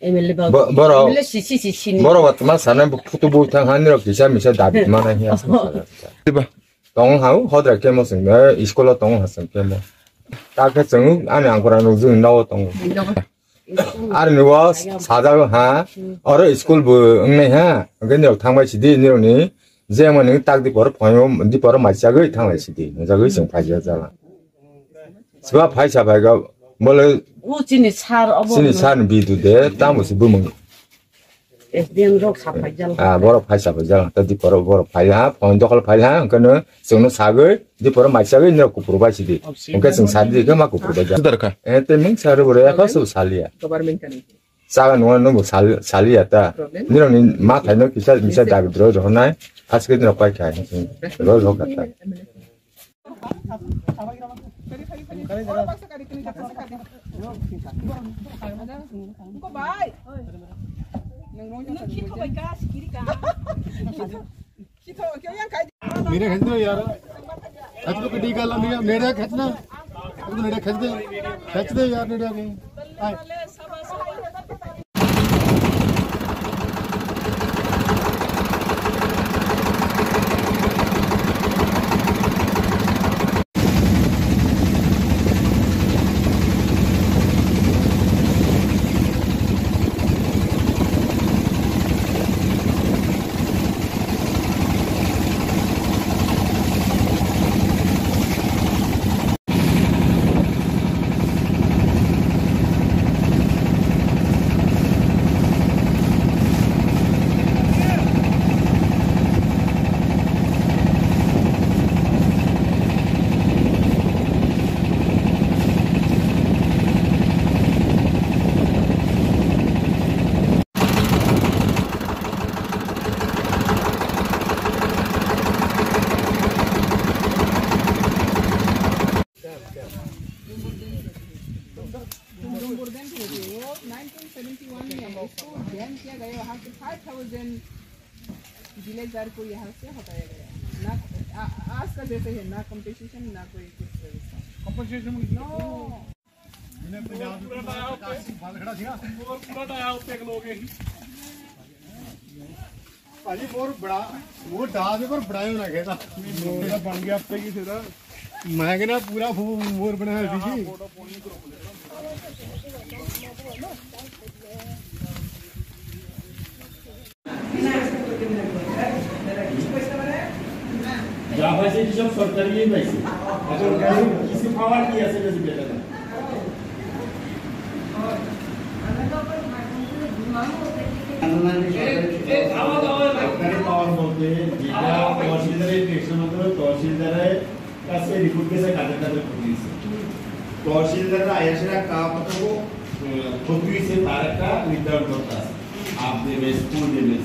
M L A ba. Bo-, borok, M L A sisi sisi ni. Borok watma sanai bo photo bo thang hani rok kisa misa dabi mana hiya. Diba. Tong hau hodra kemo sing, eh, school o tong ha sing kemo. Ta khe chwng ani angkora nuk jung no tong. Ar ni was sajak ha, oro school bo wngnai ha, hwnkhe ni rok thangbai sidi ni rok ni, je mani tak di por phaio, di por mai chagwi thanglai sidi, jagwi chwng phai jala. Siba phai sa phai ga, bole O chini sir obo chini no. Sir ni bidu de, tamo si bumung. S D M rok saphai jal. Ah, borok phai saphai jal, ta di poro borok phai ha, phone dokol phai ha, hwnkhe no chwngno sagwi, di poro mai sagwi no kupur bai sidi. Hwnkhe chwng sadi khe ma kupur bai jal. Sudar kha. Eh, te mung sar bore ya khasu salia. Government kani. Saga nungwa no bo sal-, salia ta. Problem? Nirok ni ma thai no kisa misa dabi dro rohonai, aske nirok pai khai. Ro ro kata. मेरे खींच दो यार, खींच लो, कटी का ला लिया, मेरे खींचना। खींच दे, खींच दे यार, नीडिया की। आए। तुम बुर्दन थे, वो नाइनटीन सेवेंटी वन में इसको बैन किया गया, वहाँ से फ़ाइव थाउजेंड विलेजर को यहाँ से हटाया गया। ना, आ, आज का जैसे है, ना कॉम्पेंसेशन, ना कोई कुछ व्यवस्था। कॉम्पेंसेशन? नो। पूरा टाया होते, पूरा टाया होते लोग हैं। भाजी मोर बड़ा, मोर दाद पर बड़ा ही होना कहता। मोर बन गया अब तक ही सीधा। मैं कहना पूरा फू-, मोर बनाया दीजिए। যা পাইছে কি সব সরকারি পাইছে। এখন কিছু পাওয়ার কি আছে বেশি বেটা না? সরকারি পাওয়ার বলতে যেটা তহসিলদারের টেকসের মাধ্যমে তহসিলদারের কাছে রিপোর্ট গেছে, কাদের কাদের ক্ষতি হয়েছে। তহসিলদাররা আইসে কাপ ক্ষতি হয়েছে, তার একটা নির্ধারণ করতে আছে। Half damage, full damage.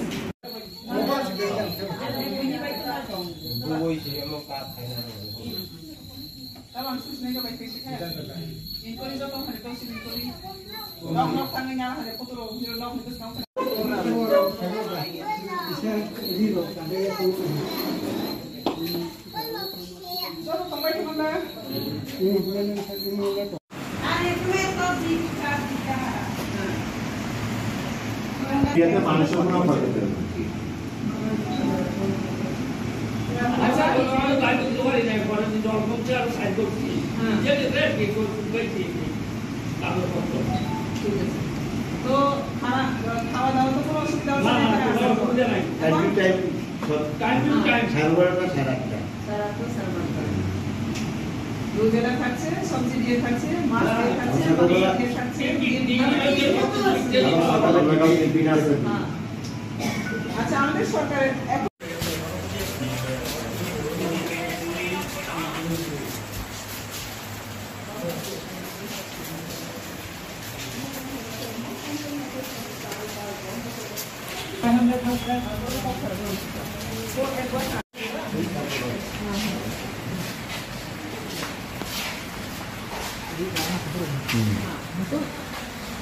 ইয়াতে মানুষের কোনো ক্ষতি নেই। আচ্ছা, আমি তোমাদের দায়িত্ব দিতে পারি না, পরের দিন জল কমছে আর সাইড করছি। হ্যাঁ। যে যে ব্রেক দিয়ে করছি, ব্রেক দিয়ে দিই। তারপরে কত? ঠিক আছে। তো খানা, খাওয়া দাওয়া তো কোনো অসুবিধা হচ্ছে না, না, না, না, এখানে কোনো আসলে? অসুবিধা নাই। Time to time. Time to time. সাড়ে বারোটা, সাড়ে আটটা। সাড়ে আটটা, সাড়ে বারোটা। রোজেলা থাকছে, সবজি দিয়ে থাকছে, মাছ দিয়ে থাকছে, মাংস দিয়ে থাকছে, ডিম দিয়ে থাকছে। হ্যাঁ। আচ্ছা, আমাদের সরকারের এখন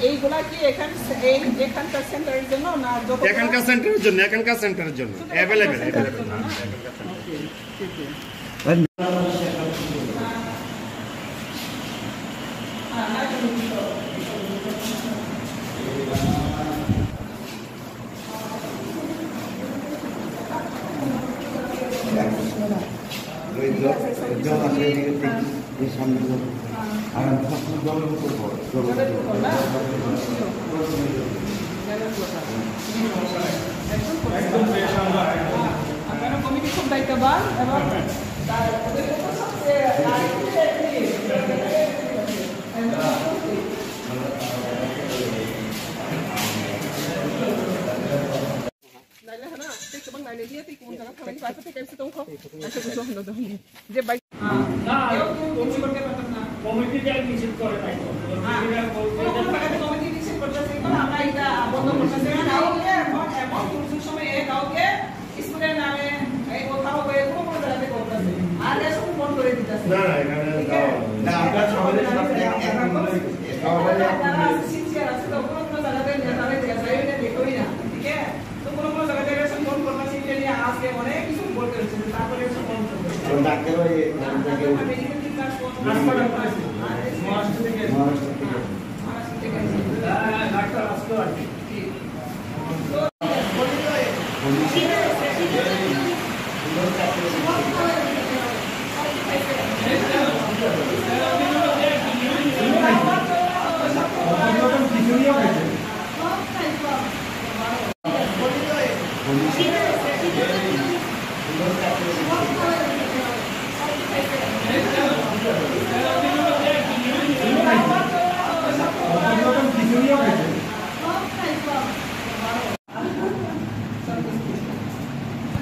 এইগুলা কি এখান, এই এখানকার সেন্টারের জন্য না যত এখানকার সেন্টারের জন্য, এখানকার সেন্টারের জন্য শুধু অ্যাভেলেবল, এখানকার সেন্টারের অ্যাভেলেবল। জন্য না? ওকে, ঠিক আছে। আপনারা কমিটি খুব দায়িত্ববান এবং তার ওদের সবচেয়ে Naile hana, tei kwbang naile dia, tei kubun jaga thangnaini bagwi tei kaisa tongkho. Kaisa bujo hwnno do hwnwi. Je bai. Na, kew tei kumi korte parta na. Committee dia nischit kore pai to. Kono kono jaga committee nischit korte se, kono amra eta bondo korte se, kaukye, emon, emon kurusor somoy e kaukye, school er name, ei kotha hobe, kono kono jaga te korte se. Ar ration bon kore dite se. না, না, এখানে ঠিক আছে? না, আমরা সমাজের সাথে একদম নই। তারা আছে, sincere আছে, তো কোন কোন জায়গাতে নেতারা দেখা যায়, এটা দেখোই না, ঠিক আছে? তো কোন কোন জায়গাতে রেশন বন্ধ করতে হচ্ছে, এটা নিয়ে আজকে অনেক কিছু বলতে হচ্ছে, যে তারপরে রেশন বন্ধ করতে হচ্ছে। তো ডাক্তার ওই, হ্যাঁ, ডাক্তার ওই মেডিকেল টিম কাজ করছে। হাসপাতাল করেছে। আর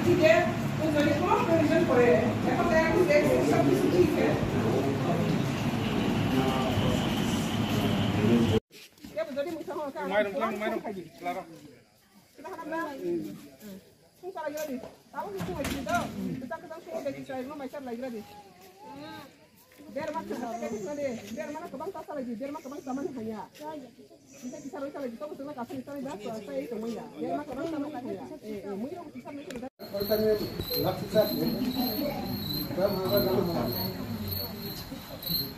ठीक है, तो যদি কোনো প্রয়োজন পড়ে, এখন তো এখন দেখছি সব কিছু ঠিক আছে। যদি মুখে হয়, তাহলে মাইরম, মাইরম, মাইরম। Sung salai gradi. Tamo sung salai gradi. Kita kita sung salai gradi. Berma kita kita kita de. Berma na kabang ta salai di. Berma kabang ta mani hanya. Kita kita salai salai di. Tamo sung na kasih salai da. Salai itu maya. Berma kabang ta mani hanya. Eh, eh, mui rong kita mui kita.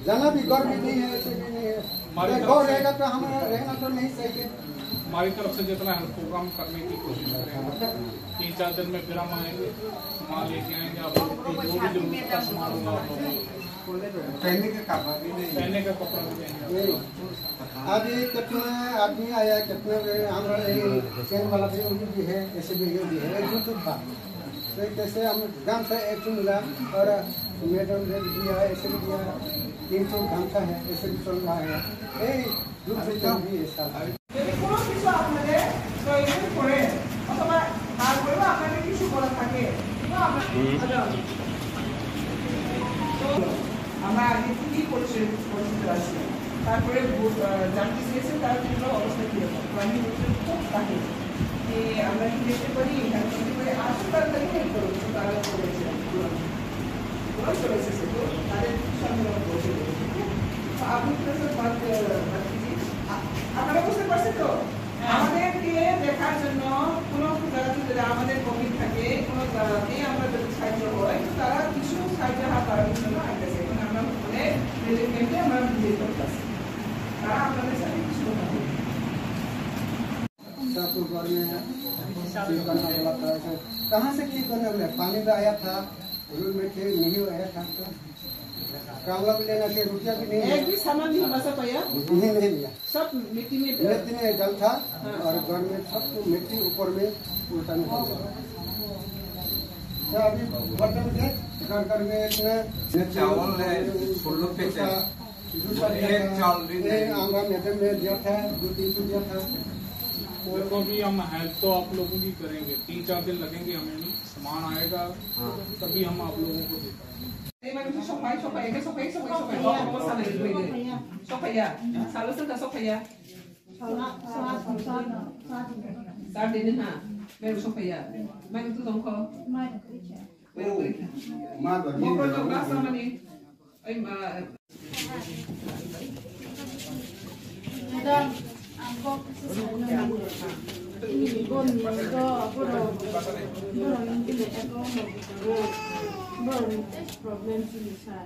जहाँ भी गर्मी नहीं है, ऐसे भी नहीं है। हमारी अगर तरफ गौ से रहेगा तो हमारा रहना तो नहीं चाहिए। हमारी तरफ से जितना हेल्प प्रोग्राम करने की कोशिश करेंगे। तीन चार दिन में फिर हम आएंगे, सामान लेके आएंगे, आप लोगों को जो भी जरूरत का सामान होगा आप लोगों को। पहनने का कपड़ा भी नहीं है। पहनने का कपड़ा भी नहीं है। नहीं। अभी कितने आदमी आया, कितने हमारे ये टेंट वाला भी, उन्हीं भी है, ऐसे भी ये भी है, एक जुट था। तो कैसे हम गांव से एक मिला और मैडम ने भी दिया, ऐसे भी दिया, तीन सौ गांव का है, ऐसे भी चल रहा है। ए, ग्रुप से तो भी ऐसा। যদি কোনো কিছু আপনাদের প্রয়োজন পড়ে অথবা তারপরেও আপনাদের কিছু বলা থাকে, তো আমরা, হুম। আচ্ছা। তো আমরা আগে খুবই পরিচিত, পরিচিত আছি। তারপরে ভোট, আহ, জানতে চেয়েছেন তারা ত্রিপুরার অবস্থা কীরকম। তো আমি বলছিলাম, খুব কাহিল। যে আমরা কি দেখতে পারি, হেল্প করতে পারি, আসো তাড়াতাড়ি হেল্প করো, তো তারা করেছে। ওরাও চলে এসেছে, তো তাদের সামনে আমরা বসে রয়েছি। তো আপনি কি স্যার বাদ, আহ, বাদ দিদি? আ-, আপনারা বুঝতে পারছেন তো? আমাদেরকে দেখার জন্য কোনো জায়গাতে যদি আমাদের কমি থাকে, কোনো জায়গাতে আমরা যদি সাহায্য হয়, তো তারা কিছু সাহায্য হাত বাড়ানোর জন্য আসতেছে। এখন আমরা অনেক রিলিফ ক্যাম্পে আমরা ভিজিট করতেছি। তারা আপনাদের সাথে কিছু কথা বলবে। सब घर में ठीक करना बोला था, ऐसे कहाँ से ठीक करने बोले? पानी भी आया था, रूम में थे, नहीं आया था, तो काम भी लेना चाहिए, रुपया भी नहीं है। एक भी सामान नहीं बचा पाया? नहीं, नहीं लिया। सब मिट्टी में मिट्टी में डल था। हाँ। और घर में सब तो मिट्टी ऊपर में उल्टा में डल था। तो अभी बर्तन थे, घर, घर में इतना चावल है, फुल्लू पे चाय। दूसरा एक चावल भी नहीं। हमारा मैडम ने दिया था, दो तीन सौ दिया था। देखो, अभी हम हेल्प तो आप लोगों की करेंगे, तीन चार दिन लगेंगे हमें भी, सामान आएगा, हाँ। तभी हम आप लोगों को दे पाएंगे। Sophia, Sophia, Sophia, Sophia, Sophia, Sophia. Sardini ha, meru Sophia, meru tu tongkho. Meru tu tongkho. Mokro tongkho, samani. Oi, ma. Madam, ang kok sa sa na. Ini bon ni do, boro, boro ni bile ako mo boro, boro ni problem sini sa.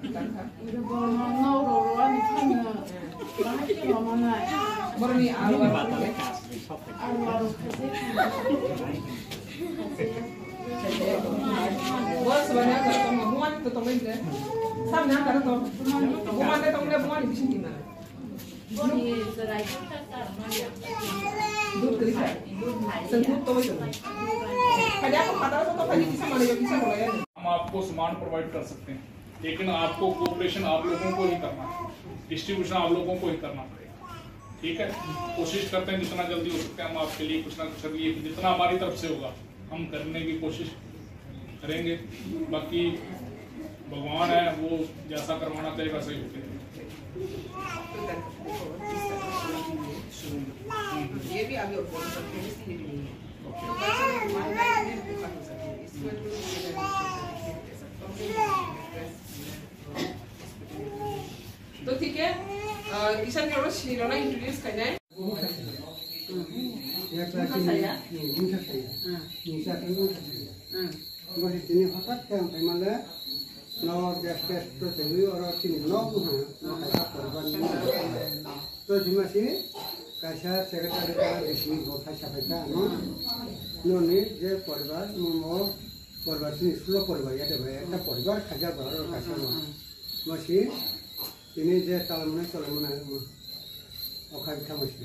Ito bo no no ro ro ani khan na. Bahai ke mama na. Boro ni aru aru. Aru aru kasi. Bos, bana ka tong, buan to tong le. Sam na ka tong. Buan le tong le, buan bisin di mana. दूध करी खाए। दूध तो वही तो। खाली आपको खाता है तो खाली किसा माने जो किसा बोला यार। हम आपको सामान प्रोवाइड कर सकते हैं, लेकिन आपको कोऑपरेशन आप लोगों को ही करना है, डिस्ट्रीब्यूशन आप लोगों को ही करना पड़ेगा। ठीक है, कोशिश करते हैं जितना जल्दी हो सकता है हम आपके लिए कुछ ना कुछ कर लिए, जितना हमारी तरफ से होगा हम करने की कोशिश करेंगे। बाकी भगवान है, वो जैसा करवाना चाहे वैसा ही होते हैं। ये भी आगे और बहुत सारे इसलिए भी नहीं है। तो बच्चे लोग मान नहीं है, तो कर सकते हैं। इसके बाद लोग ये नहीं कर सकते हैं। तो ठीक है, अ, किसान के रोज शिरोना इंट्रोड्यूस करना है। Mungsa saya? Mungsa saya. Mungsa saya. Mungsa saya. Mungsa saya. Mungsa saya. Mungsa saya. No, just, just, to twi oro chini no buha, no kaisa poribar ni. To jima si kaisa secretary ka bising bo kaisa kaisa no. No ni je poribar mo mo poribar chini sulo poribar ya de ba ekta poribar khaja ba oro kaisa no. Mo si tini je talamuna talamuna mo. Okhai khamai si.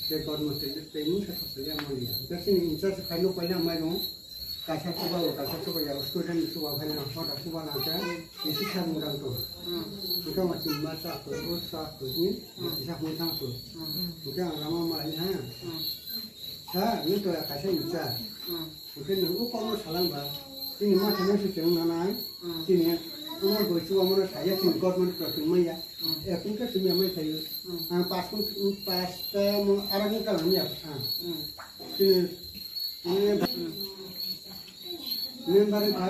Je kormo te te ni sa sa ya mo ya. Kasi ni sa sa khai no kaya mai no. Kaisa chuba o, kaisa chuba ya, student chuba phai na, hoda chuba na khe, bisi sa mudang to. Hwnkhe ma chwng ma cha to, bo cha to ni, bisi sa mudang to. Hwnkhe ang lama ma ya. Sa, ni to ya kaisa ni cha. Hwnkhe ni u komo salang ba, chini ma thani se chwng na nai, chini umor boi chuba mo na saya chini government pro chwng ma ya. E kun ka chwng ya mai thayo. Ang pas kun, pas ta mo ara kun ka lam ya. Chini Member, member wngkha,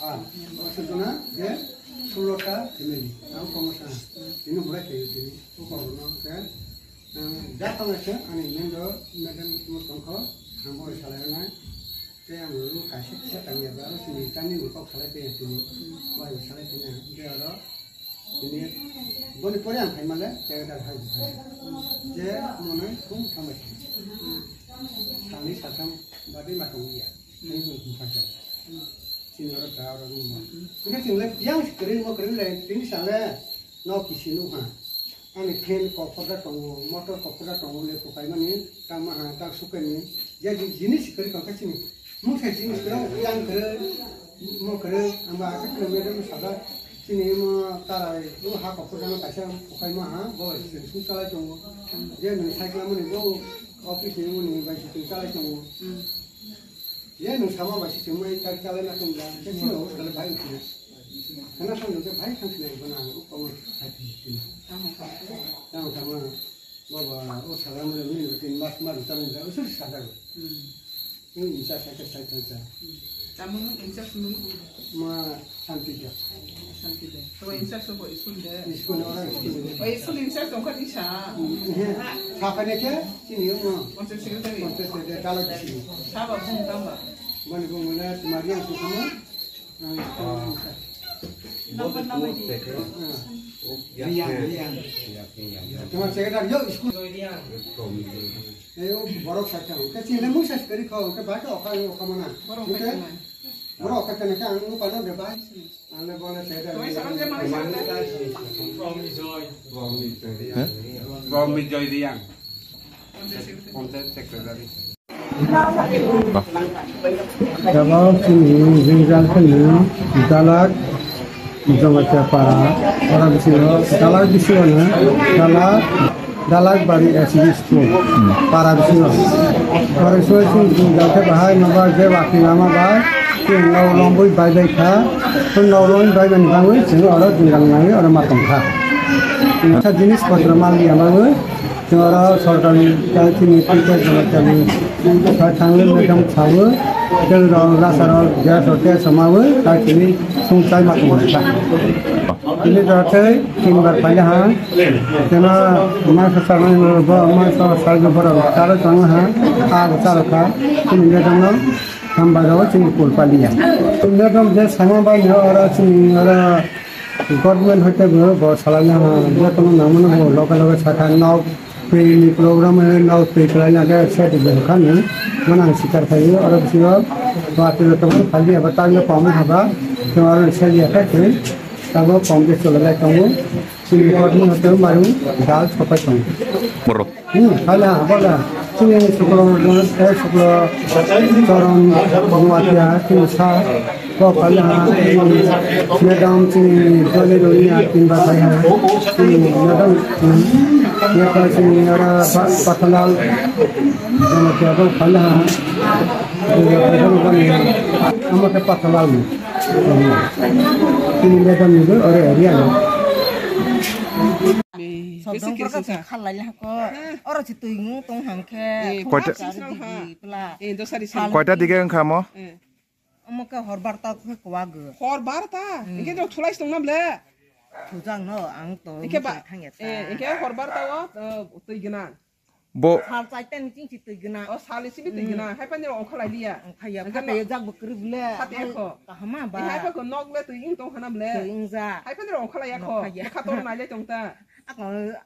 ah, aswk jona je sulota family, ang komo sa, tini hurai khayo tini, o komo no khe, ah, ja tong khe ani member, madam mo tongkho, ang bo salai na, tei ang bo kaisa kisa tangya ba, sini tani bo kok salai tei tini, bai bo salai tini, je oro, Tini boni pore ang phaimale, secretary hai buphai. Je monai khum thambai. Salni satham badi ma tong ya. Tini boni khum phaikha. Tini oro ta oro rung ma. Hingke chwng le yang kwrwi mo kwrwi le tini sale no kisi nuk ha. Ani fan kok khoda tongo, motor kok khoda tongo, le kukai mani tama ha tak sukai ni. Je jinis kwrwi tong kha chini. Mungsa chini kwrwi yang kwrwi. Mo kwrwi, ang ba khe kwrwi, madam sajak. Chini mo tarai, o ha kok pujama kaisa phukai ma ha, bo se sung chalai tongo. Je nwng cycle mani bo office ni mani bai se sung chalai tongo. Je nwng sama bai se sung mai ta chalai na tong ja. Je chini o kale bai uthi. Kana tong je bai thang sini bo na o kong thai sini. Tang tang ma, bo ba o saga mani ni tin mas mar chalai ja, o sir saga. Incha sa ke sai thansa. Tamung incha sunu. Ma santi ja. Santi de. To incha so bo isun de. Isun ora isun. O isun incha tong kha di sa. Sa pa ne ke? Sini yo ma. Konse secretary. Konse secretary kala di sini. Sa ba bung tamba. Bani bung na mariang su kuma. Number number di. Riang, riang. Tuma secretary yo isun. Riang. Ei, o borok sakha, hwnkhe chini le mui sa sikari kho, hwnkhe bai khe okha, okha mana. Borok okha kana khe ang nupa no de bai. Ang le bole se da. Toi salam je mani sa. Bom Bijoy Riang. Panchayat secretary. Tabok chini jwngjal khani dalak Jamatia para, para bisingo, dalak bisingo na, dalak, dalak bari S B school, para bisingo. Para bisingo chini jwngjal khe bahai no ba je waki lama ba, chini no lombui bai bai kha, to no lombui bai bai ni bagwi chini oro jwngjal nangwi oro ma tong kha. Sa jinis potro mal ya bagwi, Chwng oro sorkarni tei chini teacher jamatia ni thangwi madam sawi, tei rok rasa rok gas rok tei samawi, tei chini sung chai ma tong kha. Tini rok tei tin bar paina ha, chwngno masa sanai bo masa sai bo borok charo chang ha, abo charo kha, chini madam no hambai rok chini kul paliya. Madam je sama bai no oro chini oro Government hoite bo, bo salai na ha, je kono nangmano bo, loge loge sakha nok twi ni program, nok twi kwlai na khe set bo kha ni, mano ang sikar khai o, oro bisingo ba twi tongmani phaldi abo tangwi pamwi haba, tei oro sel ya kha twi, tabo pom khe chwlai lai tongo, chini government hoite maru dal sopai tongo. Borok. Hmm, hala, bola. Chini suklo, eh, suklo, choron, nuatia, chini sa, ko hala, madam, chini joli roni, atin ba khai ha. Chini madam, hmm, ya ka chini ara pa-, pathalal, nuatia ko hala. Ama ke pathalal ni. Chini madam ni ore area ni. Sodong kisa khalai hako. Oro si twi ngu tong hang khe. Eh, koita, koita dige wngkha mo? Eh. Omo khe hor barta khe kwag. Hor barta? Hmm. Hingke to thulai tong nam le. Thujak no ang to. Hingke ba, thang ya ta. Eh, hingke hor barta o, eh, twi gwnang. Bo sal chaita ni ching chi twi gwnang. O sal ni simi twi gwnang. Hai pani rok ongkha lai liya. Ongkha ya. Hwnkhe phatai jak bo kwrwi bwle. Phatai kho. Kahama ba. Hai pha kho nok le twi ing tong khana bwle. Twi ing ja. Hai pani rok ongkha lai ya kho. Bwkha tor nai le tong ta. Ako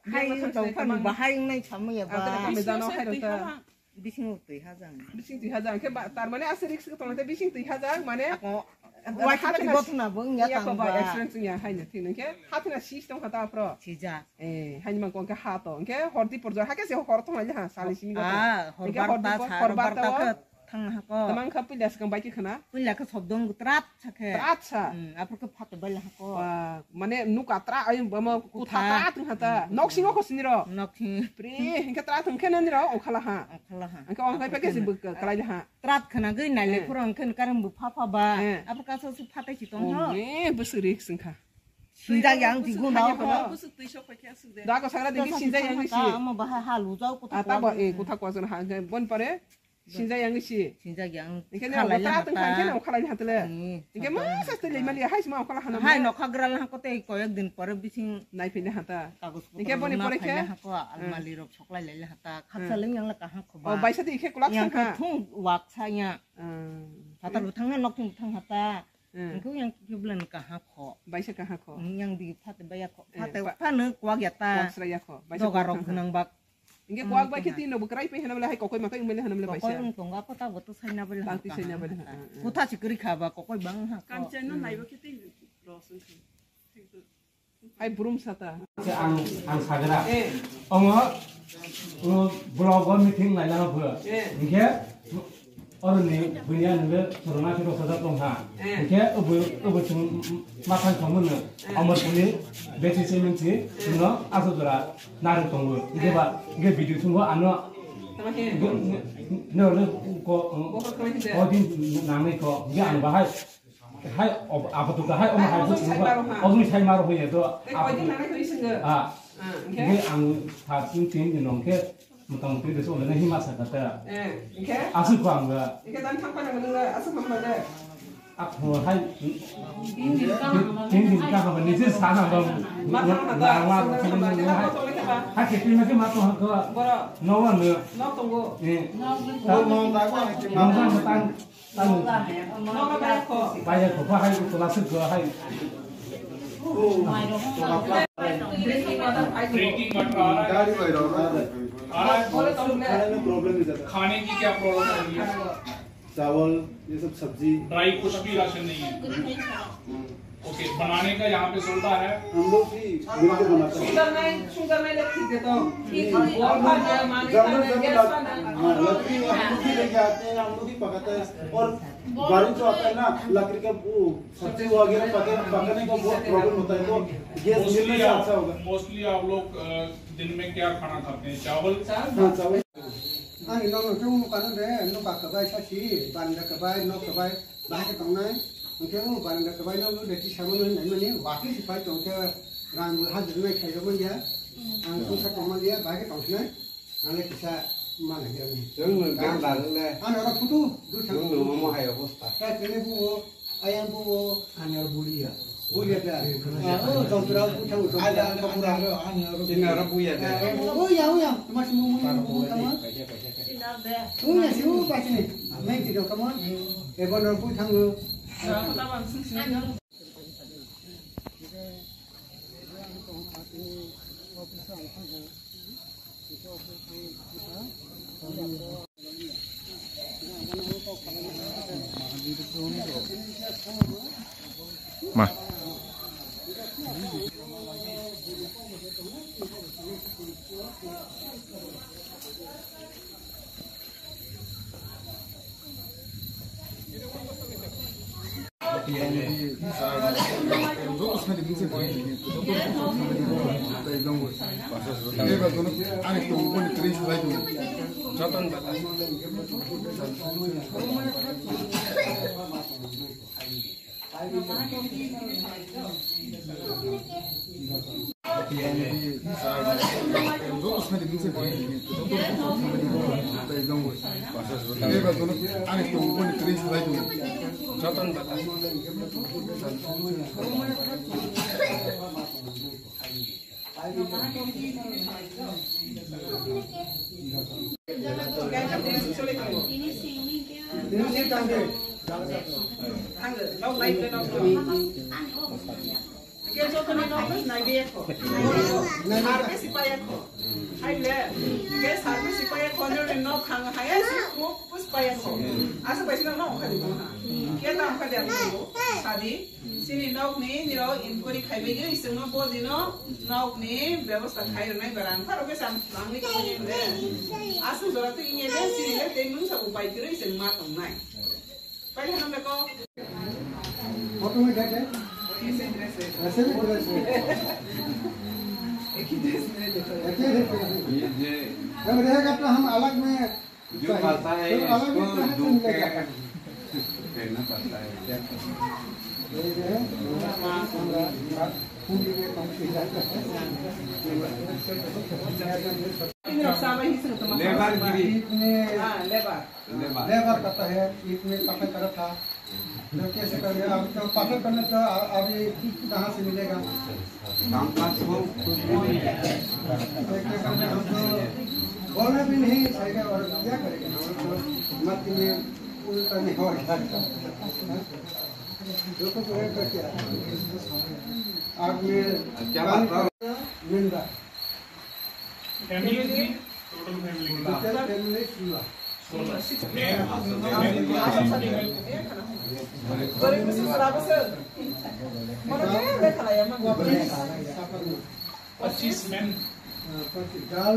hai tong phani bahai wngnai samwi ya ba. Bising twi hajang. Bising twi hajang. Khe ba, tar mane ase risk tong te bising twi hajang mane. Ako, wai hathina gotna bo wngya tang ba. Experience wngya haino thik nang khe hathina sis tong kha ta phro. Sija. Eh, haini mang kong khe ha to. Hwnkhe hor di porjo ha khe se hor tong lai ha sali simi gotna. Ah, hor barta sa, hor barta khe thang ha ko. Tamang kha puila swkang bai khe khana. Puila khe sobdong trat sa khe. Trat sa. Hmm, aphur khe phat bai la ha ko. Ba, mane nuka tra ai ma kutha tra thung ha ta. Nok singo kho sini ro. Nok sing. Pri, hwnkhe tra thung khe nani ro ongkha la ha. Ongkha la ha. Hwnkhe ongkha pa khe se kalai la ha. Trat khana gwi nai le phuru ang khen karang bu pha pha ba. Eh. Abo kaso su phatai si tong tho. Oh, me, bwswk risk wngkha. Sinjak yang di gun dao ko. Bwswk twi sok paikha su de. Da ko sagra de sinjak yang si. Amo bahai ha lu jao ko. Ata ba, eh, kutha ko jon ha, bon pare. Sinjak yang si. Sinjak yang. Engke ne trat wngkha, engke ne ongkha lai ha tele. Engke ma sa tele mali hai sima ongkha la hana. Hai nokha gral ha ko tei koyek din pore bising nai phine ha ta. Engke boni pore khe ha ko almali rok soklai lai ha ta. Khaksa leng yang la kaham kho ba. Oh, baisa de ikhe kulak yang kha. Thung wak sa ya. Phatar bwthang na nok thung bwthang ha ta. Engke yang kiblan kaham kho. Baisa kaham kho. Yang di phat baya kho. Phat pha no kwak ya ta. Kwak sra ya kho. Baisa doga rok gnang bak. Engke kwak bai khe twi no bwkrai pai hana bwle hai kokoi makai wngmani hana bwle baisa. Kokoi wng tongo apo ta bo to saina bwle. Tang twi saina bwle. Kutha si kwrwi kha ba kokoi bang ha. Kam chaino naibo khe twi rosong kha. Hai brum sata. Ang, ang sagra. Eh. Ongo, ongo blogo meeting lailano pura. Eh. Engke, oroni bunya nungge corona khe rok sajak tong ha. Eh. Engke, obo, obo chung mathang thangmano. Eh. Amor puni beti semen si, eh, no, aso jora naruk tongo. Engke ba, engke video thungo ano. Tama khe? Engke, engke, no, no, ko, ko din nangnai ko. Engke ang bahai. Hai, ob-, apa tu hai, om hai tu, sai maro ha. Om sai maro hoye to. Tei koi din nanai koi sengge. Ah. Ah, engke? Engke ang sa tin tin din nong ke, motang tu de so le hima sa kata. Eh, engke? Asu ko ang ga. Engke dan thang pa nang nang asu thang pa de. Ak ho hai. Tin din ka ha ba ni se sa na ba. Ma thang pa da. Hai ke tin ma ke ma to ha ko. Boro. No wa ne. No tongo. Eh. No tongo. Nong sa tang. Baya kho, bahai kho, lasik kho, hai. Drinking water आ रहा है? आ रहा है। खाने में प्रॉब्लम आ रही है? चावल, ये सब सब्जी। ड्राई कुछ भी राशन नहीं है? ओके, बनाने का यहाँ पे सुविधा है? हम लोग भी मिलके बनाते हैं। शुगर नहीं, शुगर नहीं लगती है तो। नहीं। जंगल से भी लाते हैं। हाँ, लकड़ी हम लोग भी लेके आते हैं, हम लोग भी पकाते हैं। और बारिश जो आता है ना, लकड़ी का वो सब्जी वगैरह पके-, पकाने का बहुत प्रॉब्लम होता है, तो गैस मिलने से आप, अच्छा होगा। मोस्टली आप लोग, अ, दिन में क्या खाना खाते हैं? चावल? हाँ, चावल। Ani nono khe unu kano de, noka kwbai sasi, banda kwbai, nok kwbai, bahai khe tongnai. Hwnkhe o banda kwbai no de tisamo no hinwi mani, wakhe se pai tong khe rang bo hajrwnai khairokmani ya. Ang tongsa tongmani ya, bahai khe tongsinai. Ang le kisa mana khe ani. Chwng nwng khe bang le. Ano oro photo, dui thang. Nwng nwng mo hai obostha. Ta kene bu o, Ayang buo. Anyar bulia. Bulia da. Oh, tontra bu thang tontra. Ada, ada, ada, ada, ada. Ini orang buya da. Oh, ya, oh, ya. Mas mu mu mu kamu. Unya si u pachini. Main tidak kamu. Ebo nor bu thang lo. Ma. Hwnkhe jotono nok nai de kho. Service pai kho. Hai le, ke service pai kho, nini nok khang hai, ai si kuk pus pai kho. Asa pai si nok khadi mo ha. Ke tam khadi ang ko. Sadi, sini nok ni niro inquiry khai bai yo, iseng no bo dino nok ni bebosta khai rwnai barang. Pharo ke sam ang ni ko ni le. Asa jora tu ini le, sini le, te nung sa upai kiri iseng ma tong nai. Pai hano beko. Photo में क्या क्या? ऐसे dress है। ऐसे भी dress है। एक ही dress में रहते हैं। ऐसे ही रहते हैं। ये जे हम रहेगा तो हम अलग में जो भाषा है, तो अलग में इसको कहाँ से ढूंढ के मिलेगा? पहनना पड़ता है। ये जो है, हमारा पूंजी में कम की जाता है। Ini rok sama hiseng teman. Lebar giri. Ah, lebar. Labour. Labour करता है, ईंट में पक्का करा था। तो कैसे करेंगे? अब तो पक्का करने तो अ-, अभी कहाँ से मिलेगा? काम काज को खुशबू नहीं है। तो क्या करेंगे? हम तो बोलना भी नहीं सही है और क्या करेंगे? हम तो मत में उल्टा नहीं हो रहा है। हाँ? जो कुछ है तो क्या? आग में क्या बात निंदा। Family कितनी? Total family कितना? Total family सोलह। सोलह। पच्चीस। पच्चीस men। पच्चीस girl।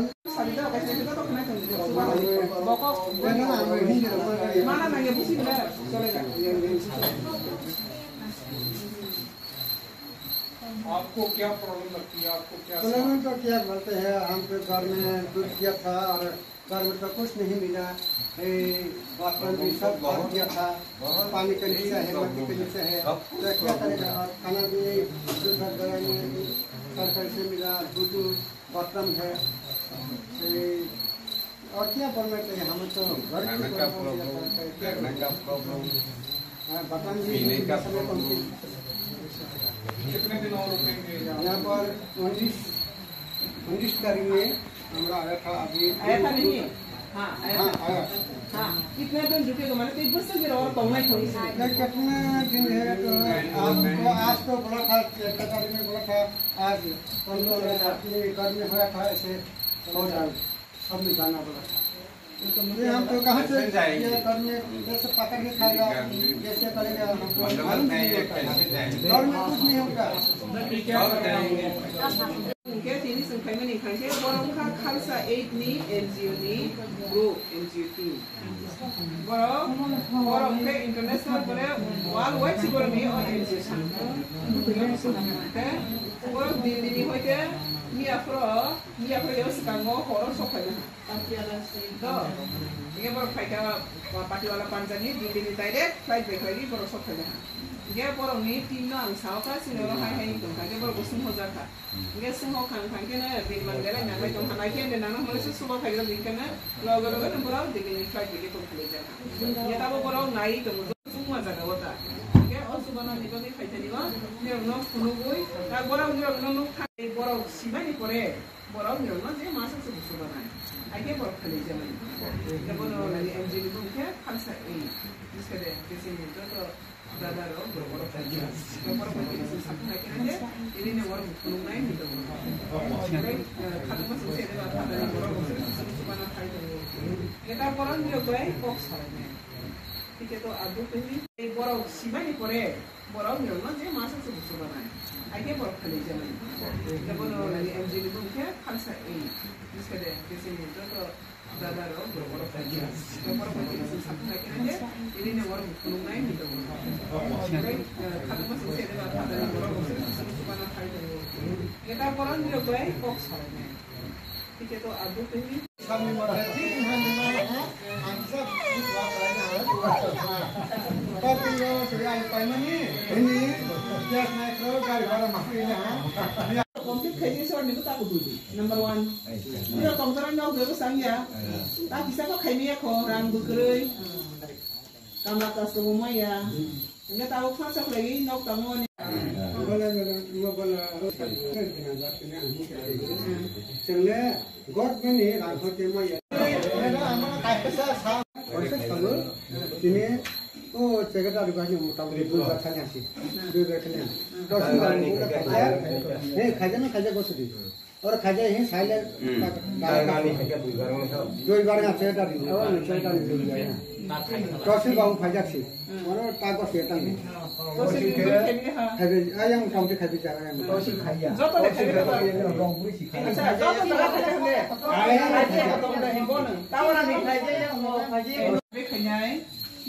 आपको क्या प्रॉब्लम लगती है, आपको क्या प्रॉब्लम तो क्या बोलते हैं, हम तो घर में दूध किया था और घर में तो कुछ नहीं मिला। ये बर्तन भी सब भर दिया था, पानी का नीचे है, मट्टी का नीचे है, तो क्या करेगा? और खाना भी दूध घर में सरकारी से मिला, दूध बर्तन है। ये और क्या बोलना चाहिए? हमें तो घर की खाने का प्रॉब्लम, रहने का प्रॉब्लम, हाँ, बर्तन भी पीने का प्रॉब्लम। कितने दिन और रुकेंगे यहाँ पर? उन्नीस, उन्नीस तारीख में हमारा आया था अभी। आया था नहीं? हाँ, आया था। हाँ, आया। हाँ, कितने दिन रुकेगा? मैंने तो एक बस से और पौना ही थोड़ी सी। नहीं, कितने दिन है तो आपको आज तो बोला था, छह तारीख में बोला था, आज पंद्रह तारीख में घर में हुआ था, ऐसे हो जाए। सब में जाना पड़ा था। ये हम तो कहाँ से ये घर में जैसे पकड़ के खाएगा, कैसे करेगा, हमको मालूम नहीं होता है। घर में कुछ नहीं होता। Hwnkhe tini chwng phaimani hwnkhe borok wngkha Khalsa eight ni N G O ni bro, N G O team. Borok, borok hwnkhe international bole world wide si borok ni o N G O sam. Hwnkhe borok Delhi ni hoite miya phoro, miya phoro yo swkango horo sok phaina. Do. Hingke borok phaikha, pa-, Patiwala Panjani, Delhi ni direct flight bai khlai borok sok phaikha. Hingke borok ni team no ang sao kha, sini oro hai hai tong kha, hingke borok bo sung hojak kha. Hingke sung hok kha, hingke no bini man belai nang bai tong kha, nai khe nang no hwnwi se subo phai rok hingke no loge loge no borok Delhi ni flight bai khe tong khlai jak kha. Hingke tabo borok nai tongo, sung ma jaga o ta. Hingke o subo nani bagwi phai thani o, nirok no phunugwi, ta borok nirok no nuk kha, borok simani pore. Borok nirokno je masa se busu banai. Ai khe borok khalai jemani. Khe bono nani M G ni bung khe Khalsa ei. Biskade khe chini joto dada rok borok borok khalai jemani. Borok bai khe chini sakha nai khe je, ini ne borok khulum nai ni dong. Tei, eh, khatungma se se de ba thada ni borok borok se busu bana khai tongo. Khe ta borok nirok bai kok salai nai. Hingke to abo twi borok simani pore borok nirokno je masa se busu banai. Ai khe borok khalai jemani. Hingke bono nani M G ni bung khe Khalsa ei. Biskade khe chini joto dada rok borok borok khalai jemani. Borok bai khe chini sakha nai khe je, ini ne borok khulum nai ni dong. Tei, eh, khatungma se se de ba thada ni borok borok se busu bana khai tongo. Hingke ta borok nirok bai kok salai nai. Hingke to abo twi Complete khaidi sor ni bwtang bwtwi di. Number one. Bwrwi tongthora nok bwrwi bwsang ya. Ta kisa kok khaimaya kho rang bwkrwi. Kamla kasto bo maya. Hingke tabuk khoroksa khlaiwi nok tongo ni. Chwngle government ni rang hoite maya. Oisa salu, tini o secretary bai ni mota moti dui bar khali asi, dui bar khali asi. To sing bar ni khaja, he khaja na khaja gosdi. Oro khaja he saile, dui bar na secretary, o secretary dui bar na. To sing bar khaja si. Oro ta gosdi tang ni. Khaibe, ayang mota moti khaibe jaga ayang. Joto de khaibe. Acha, joto de khaibe. Ayang khaibe. Tawara ni khaibe, yang mo khaibe. Khainai,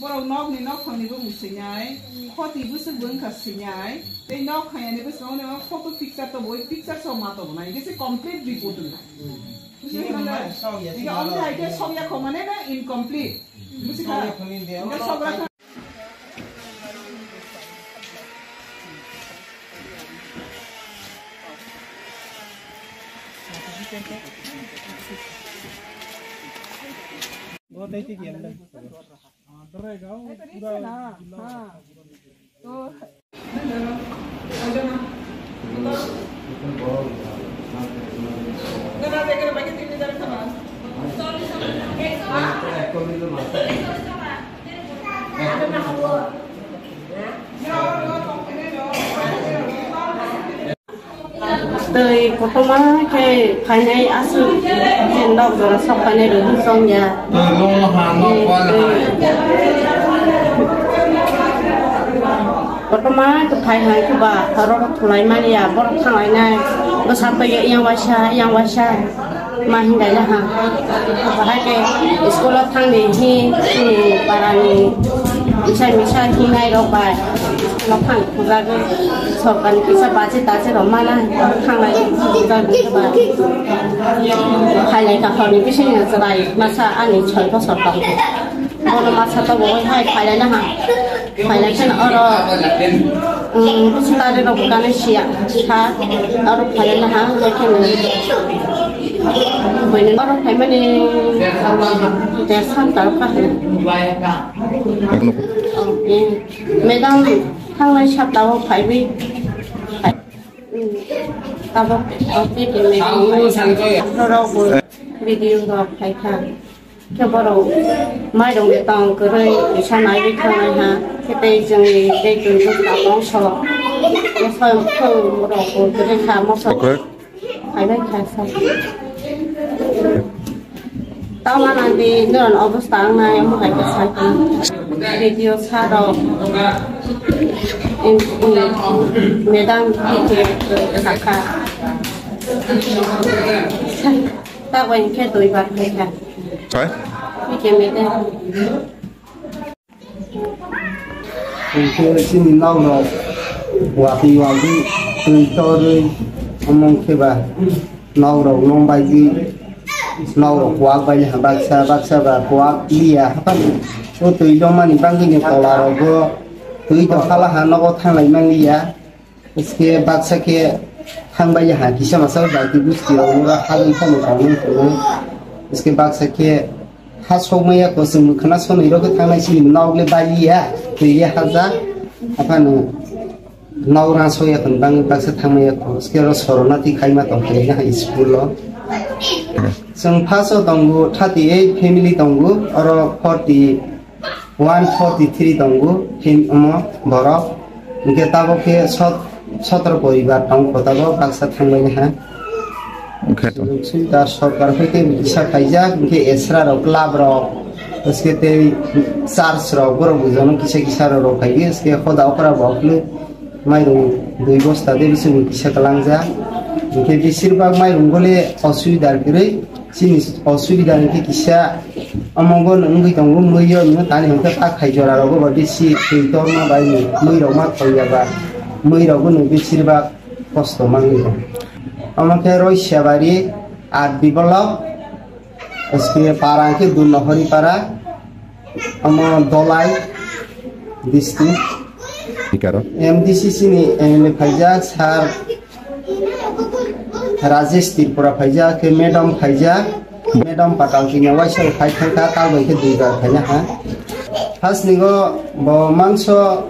borok nok ni nok thang ni bo musinai, khoti bwswk bo wngkha sinai, tei nok khainani bwskango ni photo picture to boi picture so ma to bo nai, this is complete report wngkha. Busi khana? Ika omthai ke sokya kho mane na incomplete. Busi kha? Ika sokra kha? Twi kotorma khe phainai aswk, khe nok jora sok phainai rwgwi chong ya. Twi lung ha nok wal hai. Kotorma khe phai hai khe ba, khorok thulai mani ya, borok thang lainai. Bwsa twi yang waisa, yang waisa. Ma hingai na ha. Bahai ke school o thang di hi, chini para ni isa misa hinai rok bai. Nok thang khujagwi sorkar ni kisa bachi tachi rok mana thang lai khujagwi ba. Phailai ka hor ni bising ni chwrai masa ani choi bosor tong. Bono masa to bo hai phailai na ha. Phailai khe oro, um, bwswk tari rok kanai siya kha, oro phailai na ha, hai khe no. Buini oro phaimani de santa rok kha. Oh, eh. Madam, thangnai sapta o phaiwi. Phai-, um, tabok, okay, madam. Rok bo video rok phai kha. Khe borok mairung de tong kwrwi kisa naiwi thangnai ha. Khe tei chwngni tei twi bwskango sok. Khe soyong khwrwng rok bo kwrwi kha moso. Okay. Phaibai kha sa. Tama nang di nono obostha wngnai omo hai khe sai tong. Video sa rok. Madam khe khe sakha. Tabok hinkhe duibar khaikha. Hai? Hinkhe mede. Hinkhe chini nokrok watwi watwi twi torwi omong kheba nokrok nong baigwi nokrok kuwak bailiha baksa baksa ba kuwak liya haphano o twi longmani bagwino tola rogo twi tongkha laha nogo thanglai manliya. Hiske baksa khe thangbai ha kisa masa jati busti rok ura halwi phano tongwi tongo. Hiske baksa khe ha sokmaya kwchwng mwkhwna sonwi rok khe thangnai sini nok le baliya twi le hajak. Aphano nok rang sokya tong bangwi baksa thangmaya kho. Hiske oro sorona twi khaima tong khe ha school o. Chwng first o tongo thirty eight family tongo, oro forty one forty three tongo, him omo borok. Hinkhe tabok khe sot-, sotro poribar tongo, tabok baksa thangbai ha. Hinkhe to. Sudar sorkar hoite kisa khaijak, hinkhe esra rok, club rok, hiske tei church rok, borok bujono kisa kisa rok rok khaidi, hiske hoda okra bo okle. Mairung dui bosta de bising kisa kalangjak. Hinkhe bisir bak mairung bole osubidar kwrwi, chini osubidar hinkhe kisa omo bo wngwi tongo, mui yo nw tani hinkhe ta khai jora rogo ba bisi twi torma bai ni mui rok ma thoi ya ba, mui rok bo nw bisir bak kosto mangwi tongo. Omo khe Roisabari, at Bibolok, S P A para khe Dulnohori para, omo Dolai district. Ikaro. M D C C ni M L A phaijak, sir Rajesh Tripura phaijak, khe madam phaijak, madam Patal kini waisa phai thangkha, ta bai khe dui bar phaina ha. First nigo bo mangso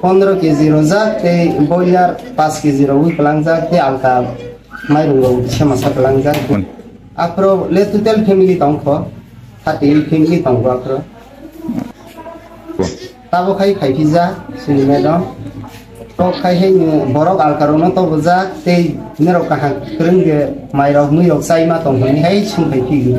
Pondro kg rojak tei boiler paanch kg rogwi kwlangjak tei alka mairung rok semasa kwlangjak. Aphuru le total family tongkho, thirty family tongo aphuru. Tabo khai phaipijak chini madam. Tok khai hai borok alka rokno tobojak tei norok kaham kwrwng de mairok muirok chaima tong hwnwi hai sung phaiphigwi.